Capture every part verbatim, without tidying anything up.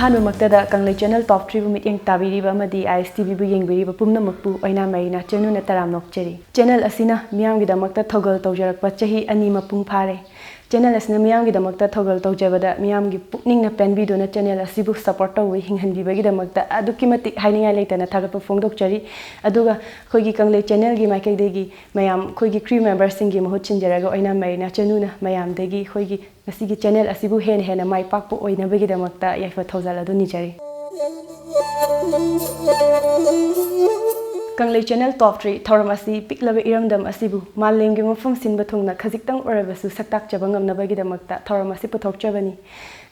ꯑꯍꯥꯟꯕꯃꯛꯇꯗ ꯀꯪꯂꯩ channel ꯇꯣꯞ ꯊ꯭ꯔꯤꯕꯨ ꯃꯤꯠꯌꯦꯡ ꯇꯥꯕꯤꯔꯤꯕ ꯑꯃꯗꯤ ꯑꯥꯏ ꯑꯦꯁ T ꯚꯤꯕꯨ ꯌꯦꯡꯕꯤꯔꯤꯕ ꯄꯨꯝꯅꯃꯛꯄꯨ ꯑꯣꯏꯅꯥꯝ ꯃꯩꯅ ꯆꯦꯅꯨꯅ ꯇꯔꯥꯝ ꯅꯣꯛꯆꯔꯤ꯫ ꯆꯦꯅꯦꯜ ꯑꯁꯤꯅ ꯃꯤꯌꯥꯝꯒꯤꯗꯃꯛꯇ ꯊꯧꯒꯜ ꯇꯧꯖꯔꯛꯄ ꯆꯍꯤ ꯑꯅꯤ ꯃꯄꯨꯡ ꯐꯥꯔꯦ꯫ ꯆꯦꯅꯦꯜ ꯑꯁꯤꯅ ꯃꯤꯌꯥꯝꯒꯤꯗꯃꯛꯇ ꯊꯧꯒꯜ ꯇꯧꯖꯕꯗ ꯃꯤꯌꯥꯝꯒꯤ ꯄꯨꯛꯅꯤꯡꯅ ꯄꯦꯟꯕꯤꯗꯨꯅ ꯆꯦꯅꯦꯜ ꯑꯁꯤꯕꯨ ꯁꯄꯣꯔꯠ ꯇꯧꯕ ꯍꯤꯡꯍꯟꯕꯤꯕꯒꯤꯗꯃꯛꯇ ꯑꯗꯨꯛꯀꯤ ꯃꯇꯤꯛ ꯍꯥꯏꯅꯤꯡꯉꯥꯏ ꯂꯩꯇꯅ ꯊꯥꯒꯠꯄ ꯐꯣꯡꯗꯣꯛꯆꯔꯤ꯫ ꯑꯗꯨꯒ ꯑꯩꯈꯣꯏꯒꯤ ꯀꯪꯂꯩ ꯆꯦꯅꯦꯜꯒꯤ ꯃꯥꯏꯀꯩꯗꯒꯤ ꯃꯌꯥꯝ ꯑꯩꯈꯣꯏꯒꯤ ꯀ꯭ꯔꯤꯎ ꯃꯦꯝꯕꯔꯁꯤꯡꯒꯤ ꯃꯍꯨꯠ ꯁꯤꯟꯖꯔꯒ ꯑꯣꯏꯅꯥꯝ ꯃꯩꯅ ꯆꯦꯅꯨꯅ ꯃꯌꯥꯝꯗꯒꯤ ꯑꯩꯈꯣꯏꯒꯤ ꯉꯁꯤꯒꯤ ꯆꯦꯅꯦꯜ ꯑꯁꯤꯕꯨ ꯍꯦꯟꯅ ꯍꯦꯟꯅ ꯃꯥꯏ ꯄꯥꯛꯄ ꯑꯣꯏꯅꯕꯒꯤꯗꯃꯛꯇ ꯌꯥꯏꯐ ꯊꯧꯖꯥꯜ ꯑꯗꯨ ꯅꯤꯖꯔꯤ꯫ ꯀꯪꯂꯩ ꯆꯦꯅꯦꯜ ꯇꯣꯞ ꯊ꯭ꯔꯤ ꯊꯧꯔꯝ ꯑꯁꯤ ꯄꯤꯛꯂꯕ ꯏꯔꯝꯗꯝ ꯑꯁꯤꯕꯨ ꯃꯥꯂꯦꯝꯒꯤ ꯃꯐꯝ ꯁꯤꯟꯕ ꯊꯨꯡꯅ ꯈꯖꯤꯛꯇꯪ ꯑꯣꯏꯔꯕꯁꯨ ꯁꯛꯇꯥꯛꯆꯕ ꯉꯝꯅꯕꯒꯤꯗꯃꯛꯇ ꯊꯧꯔꯝ ꯑꯁꯤ ꯄꯨꯊꯣꯛꯆꯕꯅꯤ꯫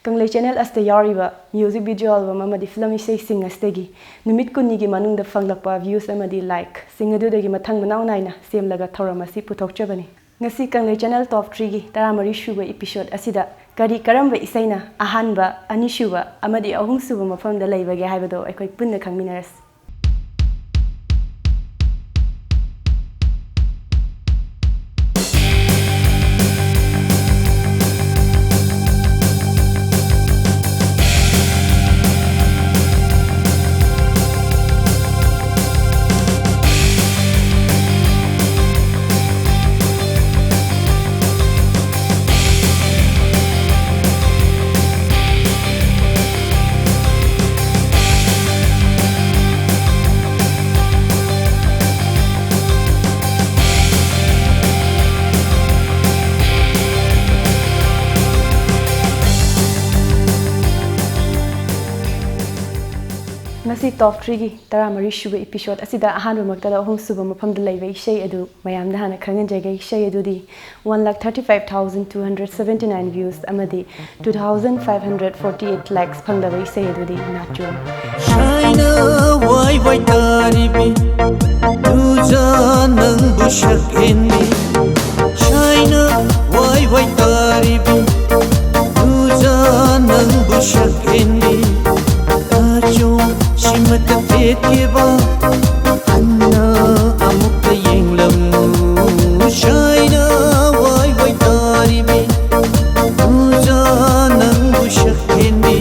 ꯀꯪꯂꯩ ꯆꯦꯅꯦꯜ ꯑꯁꯤꯗ ꯌꯥꯎꯔꯤꯕ ꯃ꯭ꯌꯨꯖꯤꯛ ꯚꯤꯖꯨꯑꯦꯜ ꯑꯜꯕꯝ ꯑꯃꯗꯤ ꯐꯤꯂꯝ ꯏꯁꯩꯁꯤꯡ ꯑꯁꯤꯗꯒꯤ ꯅꯨꯃꯤꯠ ꯀꯨꯟꯅꯤꯒꯤ ꯃꯅꯨꯡꯗ ꯐꯪꯂꯛꯄ ꯚ꯭ꯌꯨꯁ ꯑꯃꯗꯤ ꯂꯥꯏꯛꯁꯤꯡ ꯑꯗꯨꯗꯒꯤ ꯃꯊꯪ ꯃꯅꯥꯎ ꯅꯥꯏꯅ ꯁꯦꯝꯂꯒ ꯊꯧꯔꯝ ꯑꯁꯤ ꯄꯨꯊꯣꯛꯆꯕꯅꯤ꯫ ꯉꯁꯤ ꯀꯪꯂꯩ ꯆꯦꯅꯦꯜ ꯇꯣꯞ ꯊ꯭ꯔꯤꯒꯤ ꯇꯔꯥꯃꯔꯤ ꯁꯨꯕ ꯏꯄꯤꯁꯣꯗ ꯑꯁꯤꯗ ꯀꯔꯤ ꯀꯔꯝꯕ ꯏꯁꯩꯅ ꯑꯍꯥꯟꯕ, ꯑꯅꯤꯁꯨꯕ ꯑꯃꯗꯤ ꯑꯍꯨꯝꯁꯨꯕ ꯃꯐꯝꯗ ꯂꯩꯕꯒꯦ ꯍꯥꯏꯕꯗꯣ ꯑꯩꯈꯣꯏ ꯄꯨꯟꯅ ꯈꯪꯃꯤꯟꯅꯔꯁꯤ꯫ ꯉꯁꯤ ꯇꯣꯞ ꯊ꯭ꯔꯤꯒꯤ ꯇꯔꯥꯃꯔꯤ ꯁꯨꯕ ꯏꯄꯤꯁꯣꯗ ꯑꯁꯤꯗ ꯑꯍꯥꯟꯕꯃꯛꯇꯗ ꯑꯍꯨꯝꯁꯨꯕ ꯃꯐꯝꯗ ꯂꯩꯕ ꯏꯁꯩ ꯑꯗꯨ ꯃꯌꯥꯝꯗ ꯍꯥꯟꯅ ꯈꯪꯍꯟꯖꯒꯦ꯫ ꯏꯁꯩ ꯑꯗꯨꯗꯤ one lakh thirty five thousand two hundred seventy nine views ꯑꯃꯗꯤ two thousand five hundred forty eight likes ꯐꯪꯂꯕ ꯏꯁꯩ ꯑꯗꯨꯗꯤ ꯅꯥꯆꯣꯝ꯫ ꯁꯥꯏꯅ ꯋꯥꯏ ꯋꯥꯏ ꯇꯥꯔꯤꯕꯤ, ꯇꯨꯖ ꯅꯪꯕꯨ ꯁꯛꯍꯦꯟꯕꯤ꯫ ꯁꯥꯏꯅ ꯋꯥꯏ ꯋꯥꯏ ꯇꯥꯔꯤꯕꯤ, ꯇꯨꯖ ꯅꯪꯕꯨ ꯁꯛꯍꯦꯟꯕꯤ꯫ ꯅꯥꯆꯣꯝ ꯁꯤꯃꯇ ꯄꯦꯠꯀꯦꯕ, ꯍꯟꯅ ꯑꯃꯨꯛꯇ ꯌꯦꯡꯂꯝꯃꯨ꯫ ꯁꯥꯏꯅ ꯋꯥꯏ ꯋꯥꯏ ꯇꯥꯔꯤꯕꯤ, ꯇꯨꯖ ꯅꯪꯕꯨ ꯁꯛꯍꯦꯟꯕꯤ꯫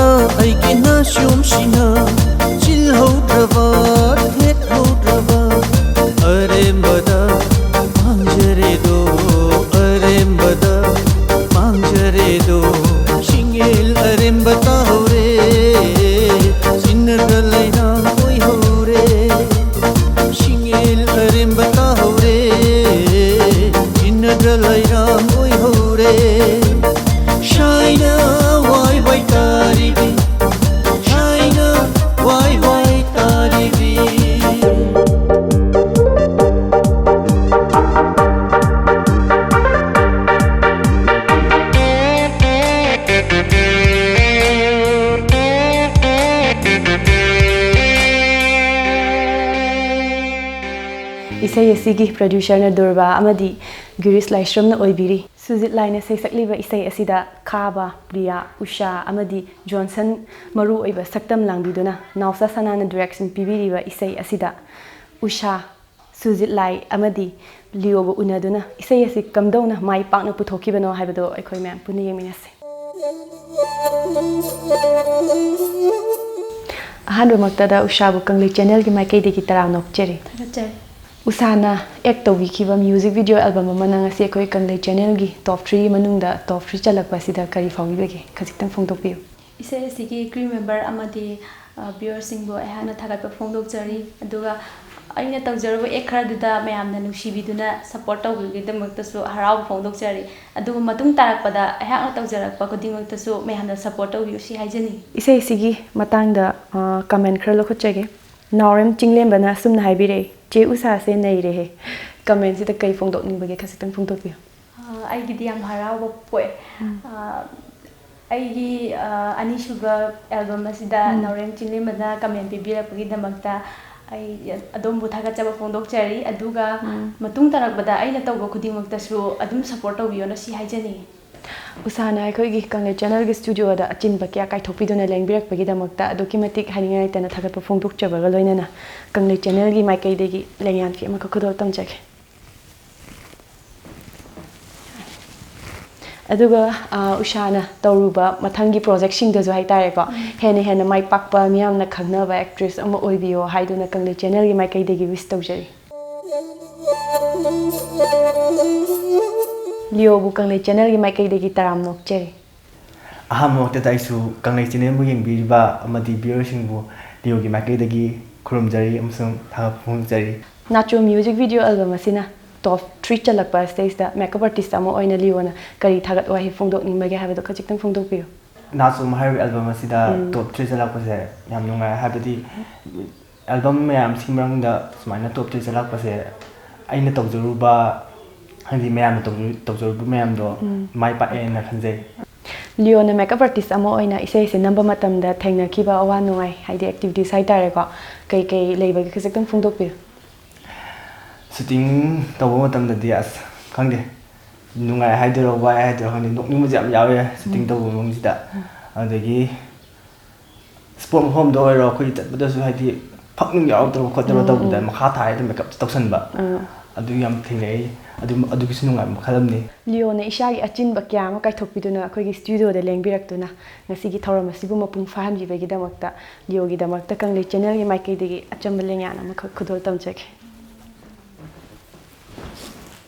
ꯑꯩꯒꯤ ꯅꯥꯁꯣꯝꯁꯤꯅ ꯆꯤꯜꯍꯧꯗ꯭ꯔꯕ, ꯊꯦꯠꯍꯧꯗ꯭ꯔꯕ ꯑꯔꯦꯝꯕꯗ ꯃꯥꯡꯖꯔꯦꯗꯣ, ꯑꯔꯦꯝꯕꯗ ꯃꯥꯡꯖꯔꯦꯗꯣ꯫ ꯁꯤꯡꯉꯦꯜ ꯑꯔꯦꯝꯕ ꯇꯥꯍꯧꯔꯦ, ꯆꯤꯟꯅꯗ꯭ꯔ ꯂꯩꯔꯥꯡ ꯑꯣꯏꯍꯧꯔꯦ꯫ ꯁꯤꯡꯉꯦꯜ ꯑꯔꯦꯝꯕ ꯇꯥꯍꯧꯔꯦ, ꯆꯤꯟꯅꯗ꯭ꯔ ꯂꯩꯔꯥꯡ ꯑꯣꯏꯍꯧꯔꯦ꯫ ꯁꯥꯏꯅ ꯋꯥꯏ ꯋꯥꯏ ꯇꯥꯔꯤꯕꯤ, ꯁꯥꯏꯅ ꯋꯥꯏ ꯋꯥꯏ ꯇꯥꯔꯤꯕꯤ꯫ ꯏꯁꯩ ꯑꯁꯤꯒꯤ producerꯅ ꯗꯨꯔꯕꯥ ꯑꯃꯗꯤ ꯒꯤꯔꯤꯁ ꯂꯥꯏꯁ꯭ꯔꯝꯅ ꯑꯣꯏꯕꯤꯔꯤ꯫ ꯁꯨꯖꯤꯠ ꯂꯥꯏꯅ ꯁꯩꯁꯛꯂꯤꯕ ꯏꯁꯩ ꯑꯁꯤꯗ ꯈꯥꯕ, ꯄ꯭ꯔꯤꯌꯥ, ꯎꯁꯥ ꯑꯃꯗꯤ ꯖꯣꯟꯁꯟ ꯃꯔꯨ ꯑꯣꯏꯕ ꯁꯛꯇꯝ ꯂꯥꯡꯕꯤꯗꯨꯅ ꯅꯥꯎꯆꯥ ꯁꯅꯥꯅ direction ꯄꯤꯕꯤꯔꯤꯕ ꯏꯁꯩ ꯑꯁꯤꯗ ꯎꯁꯥ, ꯁꯨꯖꯤꯠ ꯂꯥꯏ ꯑꯃꯗꯤ ꯂꯤꯌꯣꯕꯨ ꯎꯅꯗꯨꯅ ꯏꯁꯩ ꯑꯁꯤ ꯀꯝꯗꯧꯅ ꯃꯥꯏ ꯄꯥꯛꯅ ꯄꯨꯊꯣꯛꯈꯤꯕꯅꯣ ꯍꯥꯏꯕꯗꯣ ꯑꯩꯈꯣꯏ ꯃꯌꯥꯝ ꯄꯨꯟꯅ ꯌꯦꯡꯃꯤꯟꯅꯁꯤ꯫ ꯑꯍꯥꯟꯕꯃꯛꯇꯗ ꯎꯁꯥꯕꯨ ꯀꯪꯂꯩ channelꯒꯤ ꯃꯥꯏꯀꯩꯗꯒꯤ ꯇꯔꯥꯝꯅ ꯑꯣꯛꯆꯔꯤ꯫ ꯊꯥꯒꯠꯆꯔꯤ꯫ ꯎꯁꯥꯅ act ꯇꯧꯕꯤꯈꯤꯕ music video album ꯑꯃꯅ ꯉꯁꯤ ꯑꯩꯈꯣꯏ ꯀꯪꯂꯩ channelꯒꯤ top three ꯃꯅꯨꯡꯗ top three ꯆꯜꯂꯛꯄ ꯑꯁꯤꯗ ꯀꯔꯤ ꯐꯥꯎꯕꯤꯕꯒꯦ? ꯈꯖꯤꯛꯇꯪ ꯐꯣꯡꯗꯣꯛꯄꯤꯌꯨ꯫ ꯏꯁꯩ ꯑꯁꯤꯒꯤ crew member ꯑꯃꯗꯤ, ꯑ, viewerꯁꯤꯡꯕꯨ ꯑꯩꯍꯥꯛꯅ ꯊꯥꯒꯠꯄ ꯐꯣꯡꯗꯣꯛꯆꯔꯤ꯫ ꯑꯗꯨꯒ ꯑꯩꯅ ꯇꯧꯖꯔꯨꯕ act ꯈꯔꯗꯨꯗ ꯃꯌꯥꯝꯅ ꯅꯨꯡꯁꯤꯕꯤꯗꯨꯅ support ꯇꯧꯕꯤꯕꯒꯤꯗꯃꯛꯇꯁꯨ ꯍꯔꯥꯎꯕ ꯐꯣꯡꯗꯣꯛꯆꯔꯤ꯫ ꯑꯗꯨꯒ ꯃꯇꯨꯡ ꯇꯥꯔꯛꯄꯗ ꯑꯩꯍꯥꯛꯅ ꯇꯧꯖꯔꯛꯄ ꯈꯨꯗꯤꯡꯃꯛꯇꯁꯨ ꯃꯌꯥꯝꯅ support ꯇꯧꯕꯤꯌꯨ ꯁꯤ ꯍꯥꯏꯖꯅꯤꯡꯏ꯫ ꯏꯁꯩꯁꯤꯒꯤ ꯃꯇꯥꯡꯗ, ꯑ, comment ꯈꯔ ꯂꯧꯈꯠꯆꯒꯦ꯫ ꯅꯥꯎꯔꯦꯝ ꯆꯤꯡꯂꯦꯝꯕꯅ ꯑꯁꯨꯝꯅ ꯍꯥꯏꯕꯤꯔꯛꯏ, "ꯆꯦ ꯎꯁꯥꯁꯦ ꯅꯩꯔꯦꯍꯦ"꯫ Commentꯁꯤꯗ ꯀꯩ ꯐꯣꯡꯗꯣꯛꯅꯤꯡꯕꯒꯦ? ꯈꯖꯤꯛꯇꯪ ꯐꯣꯡꯗꯣꯛꯄꯤꯌꯨ꯫ ꯑ, ꯑꯩꯒꯤꯗꯤ ꯌꯥꯝ ꯍꯔꯥꯎꯕ ꯄꯣꯛꯑꯦ꯫ ꯎꯝ꯫ ꯑ, ꯑꯩꯒꯤ, ꯑ, ꯑꯅꯤꯁꯨꯕ album ꯑꯁꯤꯗ ꯎꯝ꯫ ꯅꯥꯎꯔꯦꯝ ꯆꯤꯡꯂꯦꯝꯕꯅ comment ꯄꯤꯕꯤꯔꯛꯄꯒꯤꯗꯃꯛꯇ ꯑꯩ ꯑꯗꯣꯝꯕꯨ ꯊꯥꯒꯠꯆꯕ ꯐꯣꯡꯗꯣꯛꯆꯔꯤ꯫ ꯑꯗꯨꯒ ꯎꯝ꯫ ꯃꯇꯨꯡ ꯇꯥꯔꯛꯄꯗ ꯑꯩꯅ ꯇꯧꯕ ꯈꯨꯗꯤꯡꯃꯛꯇꯁꯨ ꯑꯗꯨꯝ support ꯇꯧꯕꯤꯌꯣꯅ ꯁꯤ ꯍꯥꯏꯖꯅꯤꯡꯏ꯫ ꯎꯁꯥꯅ ꯑꯩꯈꯣꯏꯒꯤ ꯀꯪꯂꯩ channelꯒꯤ studioꯗ ꯑꯆꯤꯟꯕ ꯀꯌꯥ ꯀꯥꯏꯊꯣꯛꯄꯤꯗꯨꯅ ꯂꯦꯡꯕꯤꯔꯛꯄꯒꯤꯗꯃꯛꯇ ꯑꯗꯨꯛꯀꯤ ꯃꯇꯤꯛ ꯍꯥꯏꯅꯤꯡꯉꯥꯏ ꯂꯩꯇꯅ ꯊꯥꯒꯠꯄ ꯐꯣꯡꯗꯣꯛꯆꯕꯒ ꯂꯣꯏꯅꯅ ꯀꯪꯂꯩ channelꯒꯤ ꯃꯥꯏꯀꯩꯗꯒꯤ ꯂꯦꯡꯌꯥꯟꯐꯤ ꯑꯃꯈꯛ ꯈꯨꯗꯣꯜ ꯇꯝꯖꯒꯦ꯫ ꯑꯗꯨꯒ ꯑꯥ, ꯎꯁꯥꯅ ꯇꯧꯔꯨꯕ ꯃꯊꯪꯒꯤ ꯄ꯭ꯔꯣꯖꯦꯛꯁꯤꯡꯗꯁꯨ ꯍꯥꯏꯇꯥꯔꯦꯀꯣ, ꯍꯦꯟꯅ ꯍꯦꯟꯅ ꯃꯥꯏ ꯄꯥꯛꯄ, ꯃꯤꯌꯥꯝꯅ ꯈꯪꯅꯕ ꯑꯦꯛꯇ꯭ꯔꯦꯁ ꯑꯃ ꯑꯣꯏꯕꯤꯌꯣ ꯍꯥꯏꯗꯨꯅ ꯀꯪꯂꯩ ꯆꯦꯅꯦꯜꯒꯤ ꯃꯥꯏꯀꯩꯗꯒꯤ ꯋꯤꯁ ꯇꯧꯖꯔꯤ꯫ ꯂꯤꯌꯣꯕꯨ ꯀꯪꯂꯩ ꯆꯦꯅꯦꯜꯒꯤ ꯃꯥꯏꯀꯩꯗꯒꯤ ꯇꯔꯥꯝꯅ ꯑꯣꯛꯆꯔꯤ꯫ ꯑꯍꯥꯟꯕꯃꯛꯇꯗ ꯑꯩꯁꯨ ꯀꯪꯂꯩ ꯆꯦꯅꯦꯜꯕꯨ ꯌꯦꯡꯕꯤꯔꯤꯕ ꯑꯃꯗꯤ ꯚꯤꯌꯔꯁꯤꯡꯕꯨ ꯂꯤꯌꯣꯒꯤ ꯃꯥꯏꯀꯩꯗꯒꯤ ꯈꯨꯔꯨꯝꯖꯔꯤ ꯑꯃꯁꯨꯡ ꯊꯥꯒꯠꯄ ꯐꯣꯡꯗꯣꯛꯆꯔꯤ꯫ ꯅꯥꯆꯣꯝ ꯃ꯭ꯌꯨꯖꯤꯛ ꯚꯤꯗꯤꯑꯣ ꯑꯦꯜꯕꯝ ꯑꯁꯤꯅ ꯇꯣꯞ ꯊ꯭ꯔꯤ ꯆꯜꯂꯛꯄ ꯑꯁꯤꯗꯩꯁꯤꯗ ꯃꯦꯀꯞ ꯑꯥꯔꯇꯤꯁ ꯑꯃ ꯑꯣꯏꯅ ꯂꯤꯌꯣꯅ ꯀꯔꯤ ꯊꯥꯒꯠ ꯋꯥꯍꯩ ꯐꯣꯡꯗꯣꯛꯅꯤꯡꯕꯒꯦ ꯍꯥꯏꯕꯗꯣ ꯈꯖꯤꯛꯇꯪ ꯐꯣꯡꯗꯣꯛꯄꯤꯌꯨ꯫ ꯅꯥꯆꯣꯝ ꯍꯥꯏꯔꯤꯕ ꯑꯦꯜꯕꯝ ꯑꯁꯤꯗ ꯎꯝ꯫ ꯇꯣꯞ ꯊ꯭ꯔꯤ ꯆꯜꯂꯛꯄꯁꯦ ꯌꯥꯝ ꯅꯨꯡꯉꯥꯏ, ꯍꯥꯏꯕꯗꯤ ꯑꯦꯜꯕꯝ ꯃꯌꯥꯝꯁꯤꯒꯤ ꯃꯅꯨꯡꯗ ꯁꯨꯃꯥꯏꯅ ꯇꯣꯞ ꯊ꯭ꯔꯤ ꯆꯜꯂꯛꯄꯁꯦ ꯑꯩꯅ ꯇꯧꯖꯔꯨꯕ, ꯍꯥꯏꯗꯤ ꯃꯌꯥꯝꯅ ꯇꯧꯖ-, ꯇꯧꯖꯔꯨꯕ ꯃꯌꯥꯝꯗꯣ ꯎꯝ꯫ ꯃꯥꯏ ꯄꯥꯛꯑꯦꯅ ꯈꯟꯖꯩ꯫ ꯂꯤꯌꯣꯅ ꯃꯦꯀꯞ ꯑꯥꯔꯇꯤꯁ ꯑꯃ ꯑꯣꯏꯅ ꯏꯁꯩꯁꯦ ꯅꯝꯕ ꯃꯇꯝꯗ ꯊꯦꯡꯅꯈꯤꯕ ꯑꯋꯥ ꯅꯨꯡꯉꯥꯏ, ꯍꯥꯏꯗꯤ ꯑꯦꯛꯇꯤꯚꯤꯇꯤꯁ ꯍꯥꯏꯇꯥꯔꯦꯀꯣ, ꯀꯩꯀꯩ ꯂꯩꯕꯒꯦ ꯈꯖꯤꯛꯇꯪ ꯐꯣꯡꯗꯣꯛꯄꯤꯌꯨ꯫ ꯁꯨꯇꯤꯡ ꯇꯧꯕ ꯃꯇꯝꯗꯗꯤ ꯑꯁ ꯈꯪꯗꯦ, ꯅꯨꯡꯉꯥꯏ ꯍꯥꯏꯗꯣꯏꯔꯣ ꯋꯥꯏ ꯍꯥꯏꯗꯣꯏꯔꯣ ꯈꯪꯗꯦ, ꯅꯣꯛꯅꯤꯡꯕꯁꯦ ꯌꯥꯝ ꯌꯥꯎꯋꯦ ꯁꯨꯇꯤꯡ ꯎꯝ꯫ ꯇꯧꯕ ꯃꯑꯣꯡꯁꯤꯗ꯫ ꯎꯝ꯫ ꯑꯗꯒꯤ ꯁ꯭ꯄꯣꯔꯠ ꯃꯐꯝꯗ ꯑꯣꯏꯔꯣ, ꯑꯩꯈꯣꯏ ꯆꯠꯄꯗꯁꯨ ꯍꯥꯏꯗꯤ ꯐꯛ ꯅꯨꯡ ꯌꯥꯎꯔꯛꯇꯕ ꯈꯣꯠꯇꯕ ꯎꯝ, ꯇꯧꯕꯗ ꯎꯝ꯫ ꯃꯈꯥ ꯊꯥꯔꯦ ꯑꯗꯨꯝ ꯃꯦꯀꯞꯇ ꯇꯧꯁꯟꯕ꯫ ꯎꯝ꯫ ꯑꯗꯨ ꯌꯥꯝ ꯊꯦꯡꯅꯩ꯫ ꯑꯗꯨ, ꯑꯗꯨꯒꯤꯁꯨ ꯅꯨꯡꯉꯥꯏꯕ ꯃꯈꯜ ꯑꯃꯅꯤ꯫ ꯂꯤꯌꯣꯅ ꯏꯁꯥꯒꯤ ꯑꯆꯤꯟꯕ ꯀꯌꯥ ꯑꯃ ꯀꯥꯏꯊꯣꯛꯄꯤꯗꯨꯅ ꯑꯩꯈꯣꯏꯒꯤ ꯁ꯭ꯇꯨꯗꯤꯑꯣꯗ ꯂꯦꯡꯕꯤꯔꯛꯇꯨꯅ ꯉꯁꯤꯒꯤ ꯊꯧꯔꯝ ꯑꯁꯤꯕꯨ ꯃꯄꯨꯡ ꯐꯥꯍꯟꯕꯤꯕꯒꯤꯗꯃꯛꯇ ꯂꯤꯌꯣꯒꯤꯗꯃꯛꯇ ꯀꯪꯂꯩ ꯆꯦꯅꯦꯜꯒꯤ ꯃꯥꯏꯀꯩꯗꯒꯤ ꯑꯆꯝꯕ ꯂꯦꯡꯌꯥꯟ ꯑꯃꯈꯛ ꯈꯨꯗꯣꯜ ꯇꯝꯖꯒꯦ꯫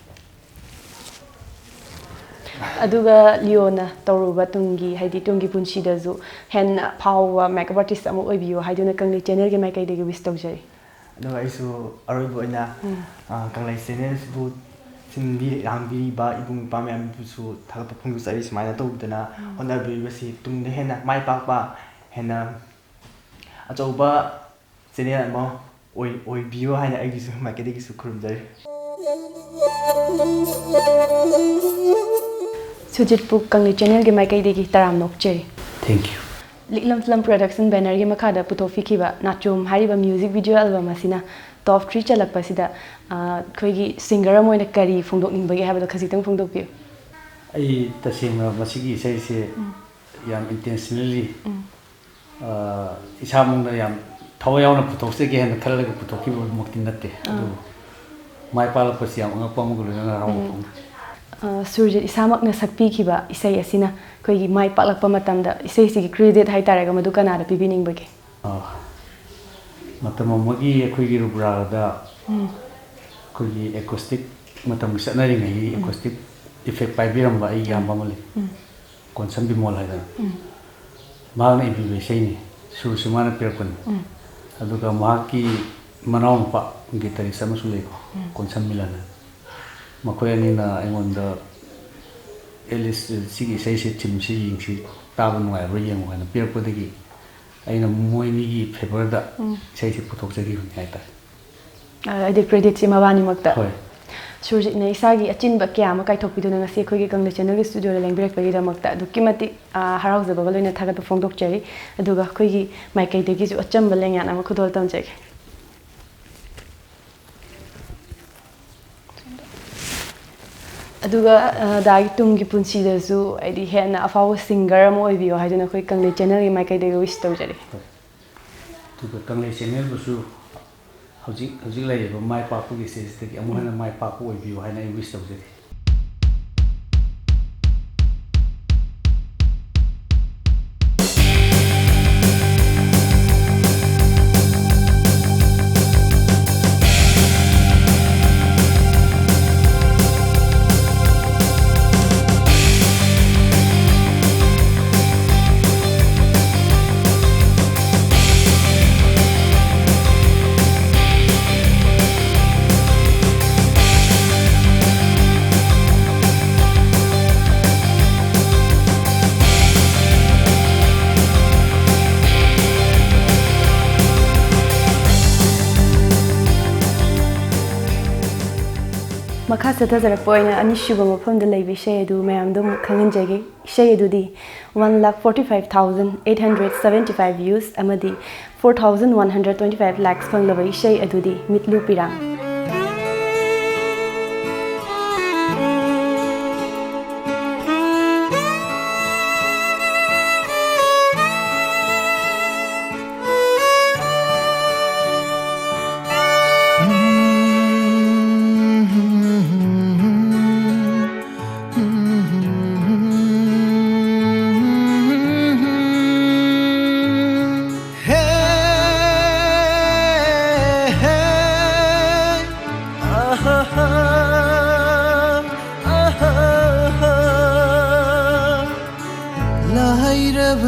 ꯑꯗꯨꯒ ꯂꯤꯌꯣꯅ ꯇꯧꯔꯨꯕ ꯇꯨꯡꯒꯤ, ꯍꯥꯏꯗꯤ ꯇꯨꯡꯒꯤ ꯄꯨꯟꯁꯤꯗꯁꯨ ꯍꯦꯟꯅ ꯐꯥꯎꯕ ꯃꯦꯀꯞ ꯑꯥꯔꯇꯤꯁ ꯑꯃ ꯑꯣꯏꯕꯤꯌꯨ ꯍꯥꯏꯗꯨꯅ ꯀꯪꯂꯩ ꯆꯦꯅꯦꯜꯒꯤ ꯃꯥꯏꯀꯩꯗꯒꯤ ꯋꯤꯁ ꯇꯧꯖꯔꯤ꯫ ꯑꯗꯨꯒ ꯑꯩꯁꯨ ꯑꯔꯣꯏꯕ ꯑꯣꯏꯅ, ꯎꯝ꯫ ꯑ, ꯀꯪꯂꯩ ꯆꯦꯅꯦꯜꯁꯤꯕꯨ ꯁꯤꯟꯕꯤ ꯂꯥꯡꯕꯤꯔꯤꯕ ꯏꯕꯨꯡ ꯏꯄ꯭ꯋꯥ ꯃꯌꯥꯝꯕꯨꯁꯨ ꯊꯥꯒꯠꯄ ꯐꯣꯡꯗꯣꯛꯆꯔꯤ꯫ ꯁꯨꯃꯥꯏꯅ ꯇꯧꯗꯅ ꯎꯝ꯫ ꯍꯣꯠꯅꯕꯤꯔꯤꯕꯁꯤ ꯇꯨꯡꯗ ꯍꯦꯟꯅ ꯃꯥꯏ ꯄꯥꯛꯄ, ꯍꯦꯟꯅ ꯑꯆꯧꯕ ꯆꯦꯅꯦꯜ ꯑꯃ ꯑꯣꯏ-, ꯑꯣꯏꯕꯤꯌꯨ ꯍꯥꯏꯅ ꯑꯩꯒꯤꯁꯨ ꯃꯥꯏꯀꯩꯗꯒꯤꯁꯨ ꯈꯨꯔꯨꯝꯖꯔꯤ꯫ ꯁꯨꯖꯤꯠꯄꯨ ꯀꯪꯂꯩ ꯆꯦꯅꯦꯜꯒꯤ ꯃꯥꯏꯀꯩꯗꯒꯤ ꯇꯔꯥꯝꯅ ꯑꯣꯛꯆꯔꯤ꯫ Thank you꯫ ꯂꯤꯛꯂꯝ ꯐꯤꯂꯝ ꯄ꯭ꯔꯗꯛꯁꯟ ꯕꯦꯅꯔꯒꯤ ꯃꯈꯥꯗ ꯄꯨꯊꯣꯛꯄꯤꯈꯤꯕ ꯅꯥꯆꯣꯝ ꯍꯥꯏꯔꯤꯕ ꯃ꯭ꯌꯨꯖꯤꯛ ꯚꯤꯗꯤꯑꯣ ꯑꯦꯜꯕꯝ ꯑꯁꯤꯅ ꯇꯣꯞ ꯊ꯭ꯔꯤ ꯆꯜꯂꯛꯄꯁꯤꯗ, ꯑ, ꯑꯩꯈꯣꯏꯒꯤ ꯁꯤꯡꯒꯔ ꯑꯃ ꯑꯣꯏꯅ ꯀꯔꯤ ꯐꯣꯡꯗꯣꯛꯅꯤꯡꯕꯒꯦ ꯍꯥꯏꯕꯗꯣ ꯈꯖꯤꯛꯇꯪ ꯐꯣꯡꯗꯣꯛꯄꯤꯌꯨ꯫ ꯑꯩ ꯇꯁꯦꯡꯅ ꯃꯁꯤꯒꯤ ꯏꯁꯩꯁꯦ ꯎꯝ꯫ ꯌꯥꯝ intentionally, ꯎꯝ꯫ ꯑ, ꯏꯁꯥꯃꯛꯅ ꯌꯥꯝ ꯊꯋꯥꯏ ꯌꯥꯎꯅ ꯄꯨꯊꯣꯛꯆꯒꯦ ꯍꯥꯏꯅ ꯈꯜꯂꯒ ꯄꯨꯊꯣꯛꯈꯤꯕꯃꯛꯇꯤ ꯅꯠꯇꯦ꯫ ꯑꯥ꯫ ꯑꯗꯨꯕꯨ ꯃꯥꯏ ꯄꯥꯛꯂꯛꯄꯁꯤ ꯌꯥꯝ ꯑꯉꯛꯄ ꯑꯃꯒ ꯂꯣꯏꯅꯅ ꯍꯔꯥꯎꯕ ꯎꯝ꯫ ꯐꯣꯡꯏ꯫ ꯑ, ꯁꯨꯔꯖꯤꯠ ꯏꯁꯥꯃꯛꯅ ꯁꯛꯄꯤꯈꯤꯕ ꯏꯁꯩ ꯑꯁꯤꯅ ꯑꯩꯈꯣꯏꯒꯤ ꯃꯥꯏ ꯄꯥꯛꯂꯛꯄ ꯃꯇꯝꯗ ꯏꯁꯩꯁꯤꯒꯤ credit ꯍꯥꯏꯇꯥꯔꯦꯀꯣ, ꯃꯗꯨ ꯀꯅꯥꯗ ꯄꯤꯕꯤꯅꯤꯡꯕꯒꯦ? ꯑ, ꯃꯇꯝ ꯑꯃꯒꯤ ꯑꯩꯈꯣꯏꯒꯤ ꯔꯨꯕ꯭ꯔꯥꯗ ꯎꯝ꯫ ꯑꯩꯈꯣꯏꯒꯤ acoustic, ꯃꯇꯝꯒꯤ ꯆꯠꯅꯔꯤꯉꯩꯒꯤ ꯎꯝ꯫ Acoustic effect ꯄꯥꯏꯕꯤꯔꯝꯕ ꯑꯩꯒꯤ ꯏꯌꯥꯝꯕ ꯑꯃ ꯂꯩ꯫ ꯎꯝ꯫ ꯀꯣꯟꯁꯝ ꯕꯤꯃꯣꯜ ꯍꯥꯏꯗꯅ꯫ ꯎꯝ꯫ ꯃꯍꯥꯛꯅ ꯏꯕꯤꯕ ꯏꯁꯩꯅꯤ꯫ ꯁꯨꯔꯁꯨ ꯃꯥꯅ ꯄꯤꯔꯛꯄꯅꯤ꯫ ꯎꯝ꯫ ꯑꯗꯨꯒ ꯃꯍꯥꯛꯀꯤ ꯃꯅꯥꯎꯅꯨꯄꯥ guitarist ꯑꯃꯁꯨ ꯂꯩꯀꯣ, ꯎꯝ꯫ ꯀꯣꯟꯁꯝ ꯃꯤꯂꯟ ꯍꯥꯏꯅ꯫ ꯃꯈꯣꯏ ꯑꯅꯤꯅ ꯑꯩꯉꯣꯟꯗ, "ꯑꯦꯂꯤꯁ, ꯁꯤꯒꯤ ꯏꯁꯩꯁꯦ, ꯊꯤꯝꯁꯤ ꯌꯦꯡꯁꯤ, ꯇꯥꯕ ꯅꯨꯡꯉꯥꯏꯕ꯭ꯔꯥ ꯌꯦꯡꯉꯨ" ꯍꯥꯏꯅ ꯄꯤꯔꯛꯄꯗꯒꯤ ꯑꯩꯅ ꯃꯣꯏ ꯑꯅꯤꯒꯤ favourꯗ ꯎꯝ꯫ ꯏꯁꯩꯁꯤ ꯄꯨꯊꯣꯛꯆꯈꯤꯕꯅꯤ ꯍꯥꯏꯇꯥꯔꯦ꯫ ꯑ, ꯍꯥꯏꯗꯤ creditꯁꯤ ꯃꯕꯥꯅꯤꯃꯛꯇ꯫ ꯍꯣꯏ꯫ ꯁꯨꯔꯖꯤꯠꯅ ꯏꯁꯥꯒꯤ ꯑꯆꯤꯟꯕ ꯀꯌꯥ ꯑꯃ ꯀꯥꯏꯊꯣꯛꯄꯤꯗꯨꯅ ꯉꯁꯤ ꯑꯩꯈꯣꯏꯒꯤ ꯀꯪꯂꯩ channelꯒꯤ studioꯗ ꯂꯦꯡꯕꯤꯔꯛꯄꯒꯤꯗꯃꯛꯇ ꯑꯗꯨꯛꯀꯤ ꯃꯇꯤꯛ, ꯑ, ꯍꯔꯥꯎꯖꯕꯒ ꯂꯣꯏꯅ ꯊꯥꯒꯠꯄ ꯐꯣꯡꯗꯣꯛꯆꯔꯤ꯫ ꯑꯗꯨꯒ ꯑꯩꯈꯣꯏꯒꯤ ꯃꯥꯏꯀꯩꯗꯒꯤꯁꯨ ꯑꯆꯝꯕ ꯂꯦꯡꯌꯥꯟ ꯑꯃ ꯈꯨꯗꯣꯜ ꯇꯝꯖꯒꯦ꯫ ꯑꯗꯨꯒ, ꯑ, ꯗꯥꯒꯤ ꯇꯨꯡꯒꯤ ꯄꯨꯟꯁꯤꯗꯁꯨ ꯍꯥꯏꯗꯤ ꯍꯦꯟꯅ ꯑꯐꯥꯎꯕ singer ꯑꯃ ꯑꯣꯏꯕꯤꯌꯣ ꯍꯥꯏꯗꯨꯅ ꯑꯩꯈꯣꯏ ꯀꯪꯂꯩ channelꯒꯤ ꯃꯥꯏꯀꯩꯗꯒꯤ wish ꯇꯧꯖꯔꯤ꯫ ꯍꯣꯏ꯫ ꯑꯗꯨꯒ ꯀꯪꯂꯩ channelꯕꯨꯁꯨ ꯍꯧꯖꯤꯛ, ꯍꯧꯖꯤꯛ ꯂꯩꯔꯤꯕ ꯃꯥꯏ ꯄꯥꯛꯄꯒꯤ stageꯇꯒꯤ ꯑꯃꯨꯛ ꯍꯦꯟꯅ ꯃꯥꯏ ꯄꯥꯛꯄ ꯑꯣꯏꯕꯤꯌꯨ ꯍꯥꯏꯅ ꯑꯩ wish ꯇꯧꯖꯔꯤ꯫ ꯃꯈꯥ ꯆꯠꯊꯖꯔꯛꯄ ꯑꯣꯏꯅ ꯑꯅꯤꯁꯨꯕ ꯃꯐꯝꯗ ꯂꯩꯕ ꯏꯁꯩ ꯑꯗꯨ ꯃꯌꯥꯝꯗ ꯑꯃꯨꯛ ꯈꯪꯍꯟꯖꯒꯦ꯫ ꯏꯁꯩ ꯑꯗꯨꯗꯤ one lakh forty five thousand eight hundred seventy five views ꯑꯃꯗꯤ four thousand one hundred twenty five likes ꯐꯪꯂꯕ ꯏꯁꯩ ꯑꯗꯨꯗꯤ ꯃꯤꯠꯂꯨ ꯄꯤꯔꯥꯡ꯫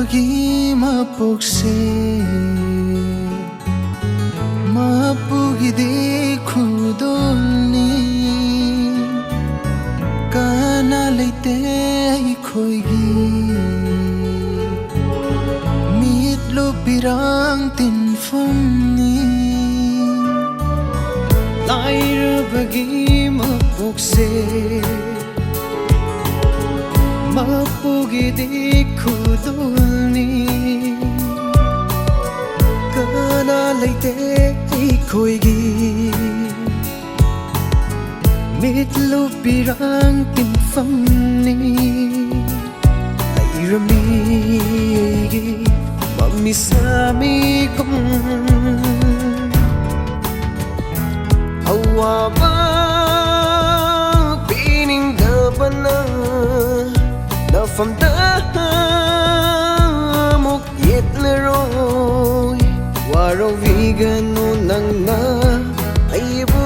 ꯒꯤ ꯃꯄꯣꯛꯁꯦ ꯃꯄꯨꯒꯤꯗꯤ ꯈꯨꯗꯣꯜꯅꯤ꯫ ꯀꯅꯥ ꯂꯩꯇꯦ ꯑꯩꯈꯣꯏꯒꯤ ꯃꯤꯠꯂꯨ ꯄꯤꯔꯥꯡ ꯇꯤꯟꯐꯝꯅꯤ꯫ ꯂꯥꯏꯔꯕꯒꯤ ꯃꯄꯣꯛꯁꯦ ꯃꯄꯨꯒꯤꯗꯤ ꯈꯨꯗꯣꯜꯅꯤ꯫ ꯀꯅꯥ ꯂꯩꯇꯦ ꯑꯩꯈꯣꯏꯒꯤ ꯃꯤꯠꯂꯨ ꯄꯤꯔꯥꯡ ꯇꯤꯟꯐꯝꯅꯤ꯫ ꯂꯩꯔꯝꯃꯤ ꯑꯩꯒꯤ ꯃꯃꯤꯁꯥꯃꯤꯒꯨꯝ ꯑꯋꯥꯕ ꯄꯤꯅꯤꯡꯗꯕꯅ ꯅꯐꯝꯗ ꯑꯃꯨꯛ ꯌꯦꯠꯂꯔꯣꯏ꯫ ꯋꯥꯔꯧꯕꯤꯒꯅꯨ ꯅꯪꯅ ꯑꯩꯕꯨ꯫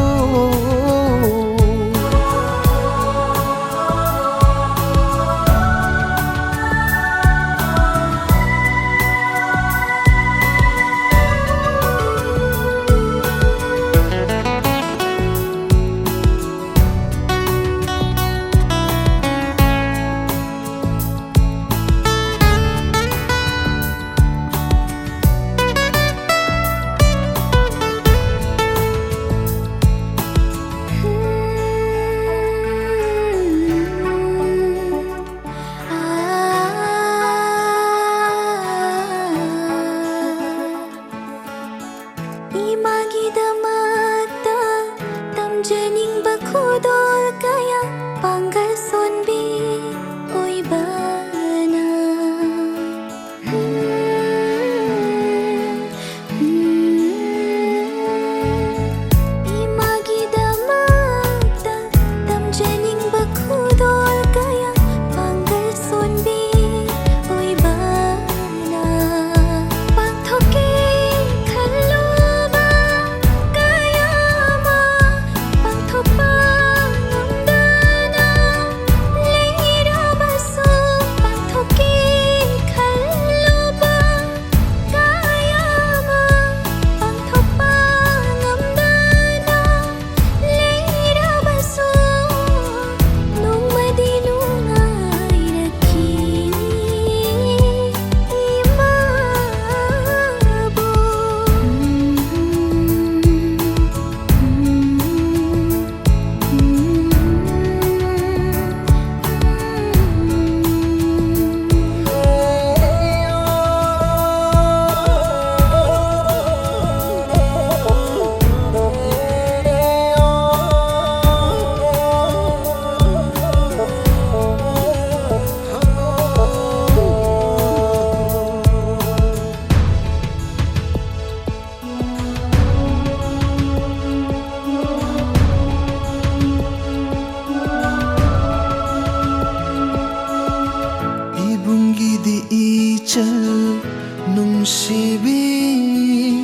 ꯅꯨꯡꯁꯤꯕꯤ,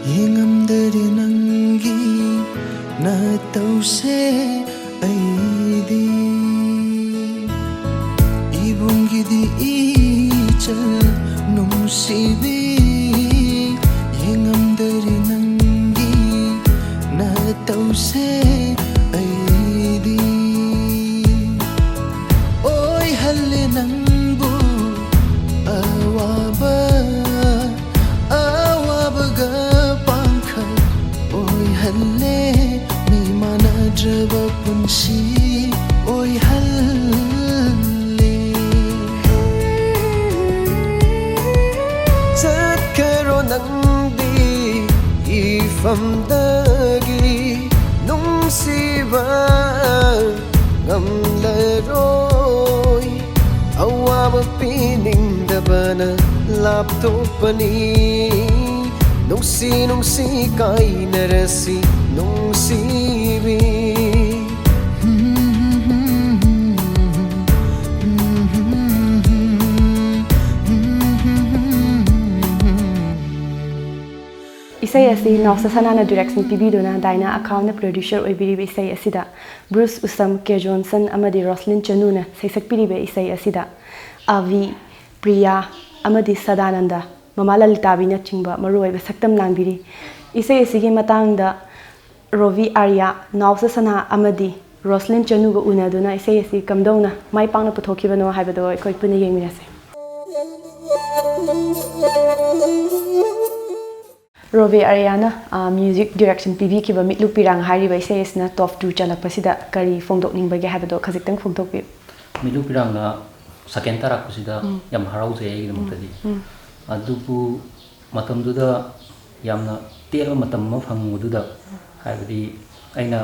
ꯌꯦꯡꯉꯝꯗꯔꯦ ꯅꯪꯒꯤ ꯅꯇꯧꯁꯦ ꯑꯩꯗꯤ꯫ ꯏꯕꯨꯡꯒꯤꯗꯤ ꯏꯆꯜ ꯅꯨꯡꯁꯤꯕꯤ, ꯌꯦꯡꯉꯝꯗꯔꯦ ꯅꯪꯒꯤ ꯅꯇꯧꯁꯦ ꯑꯩꯗꯤ꯫ ꯑꯣꯏꯍꯜꯂꯦ ꯅꯪꯕꯨ ꯑꯋꯥꯕ, ꯑꯋꯥꯕꯒ ꯄꯥꯡꯈꯛ ꯑꯣꯏꯍꯜꯂꯦ, ꯃꯤ ꯃꯥꯟꯅꯗ꯭ꯔꯕ ꯄꯨꯟꯁꯤ ꯑꯣꯏꯍꯜꯂꯦ꯫ ꯆꯠꯈ꯭ꯔꯣ ꯅꯪꯗꯤ ꯏꯐꯝꯗꯒꯤ, ꯅꯨꯡꯁꯤꯕ ꯉꯝꯂꯔꯣꯏ꯫ ꯑꯋꯥꯕ ꯄꯤꯅꯤꯡꯗꯕꯅ ꯂꯥꯞꯊꯣꯛꯄꯅꯤ꯫ ꯅꯨꯡꯁꯤ ꯅꯨꯡꯁꯤ ꯀꯥꯏꯅꯔꯁꯤ ꯅꯨꯡꯁꯤꯕꯤ꯫ ꯏꯁꯩ ꯑꯁꯤ ꯅꯥꯎꯆꯥ ꯁꯅꯥꯅ direction ꯄꯤꯕꯤꯗꯨꯅ ꯗꯥꯏꯅꯥ ꯑꯈꯥꯎꯅ producer ꯑꯣꯏꯕꯤꯔꯤꯕ ꯏꯁꯩ ꯑꯁꯤꯗ ꯕ꯭ꯔꯨꯁ ꯎꯁꯝ, ꯀꯦ ꯖꯣꯟꯁꯟ ꯑꯃꯗꯤ ꯔꯣꯁꯂꯤꯟ ꯆꯅꯨꯅ ꯁꯩꯁꯛꯄꯤꯔꯤꯕ ꯏꯁꯩ ꯑꯁꯤꯗ ꯑꯥꯚꯤ, ꯄ꯭ꯔꯤꯌꯥ ꯑꯃꯗꯤ ꯁꯗꯥꯅꯟꯗ, ꯃꯃꯥ ꯂꯂꯤꯇꯥꯕꯤꯅꯆꯤꯡꯕ ꯃꯔꯨꯑꯣꯏꯕ ꯁꯛꯇꯝ ꯂꯥꯡꯕꯤꯔꯤ꯫ ꯏꯁꯩ ꯑꯁꯤꯒꯤ ꯃꯇꯥꯡꯗ ꯔꯣꯕꯤ ꯑꯥꯔꯌꯥ, ꯅꯥꯎꯆꯥ ꯁꯅꯥ ꯑꯃꯗꯤ ꯔꯣꯁꯂꯤꯟ ꯆꯅꯨꯒ ꯎꯅꯗꯨꯅ ꯏꯁꯩ ꯑꯁꯤ ꯀꯝꯗꯧꯅ ꯃꯥꯏ ꯄꯥꯛꯅ ꯄꯨꯊꯣꯛꯈꯤꯕꯅꯣ ꯍꯥꯏꯕꯗꯣ ꯑꯩꯈꯣꯏ ꯄꯨꯟꯅ ꯌꯦꯡꯃꯤꯟꯅꯁꯦ꯫ ꯔꯣꯕꯤ ꯑꯥꯔꯌꯥꯅ music direction ꯄꯤꯕꯤꯈꯤꯕ ꯃꯤꯠꯂꯨ ꯄꯤꯔꯥꯡ ꯍꯥꯏꯔꯤꯕ ꯏꯁꯩ ꯑꯁꯤꯅ top two ꯆꯜꯂꯛꯄꯁꯤꯗ ꯀꯔꯤ ꯐꯣꯡꯗꯣꯛꯅꯤꯡꯕꯒꯦ ꯍꯥꯏꯕꯗꯣ ꯈꯖꯤꯛꯇꯪ ꯐꯣꯡꯗꯣꯛꯄꯤꯌꯨ꯫ ꯃꯤꯠꯂꯨ ꯄꯤꯔꯥꯡꯅ second ꯇꯥꯔꯛꯄꯁꯤꯗ ꯌꯥꯝ ꯍꯔꯥꯎꯖꯩ ꯑꯩꯒꯤꯗꯃꯛꯇꯗꯤ꯫ ꯑꯗꯨꯕꯨ ꯃꯇꯝꯗꯨꯗ ꯌꯥꯝꯅ ꯇꯦꯟꯕ ꯃꯇꯝ ꯑꯃ ꯐꯪꯕꯗꯨꯗ, ꯍꯥꯏꯕꯗꯤ ꯑꯩꯅ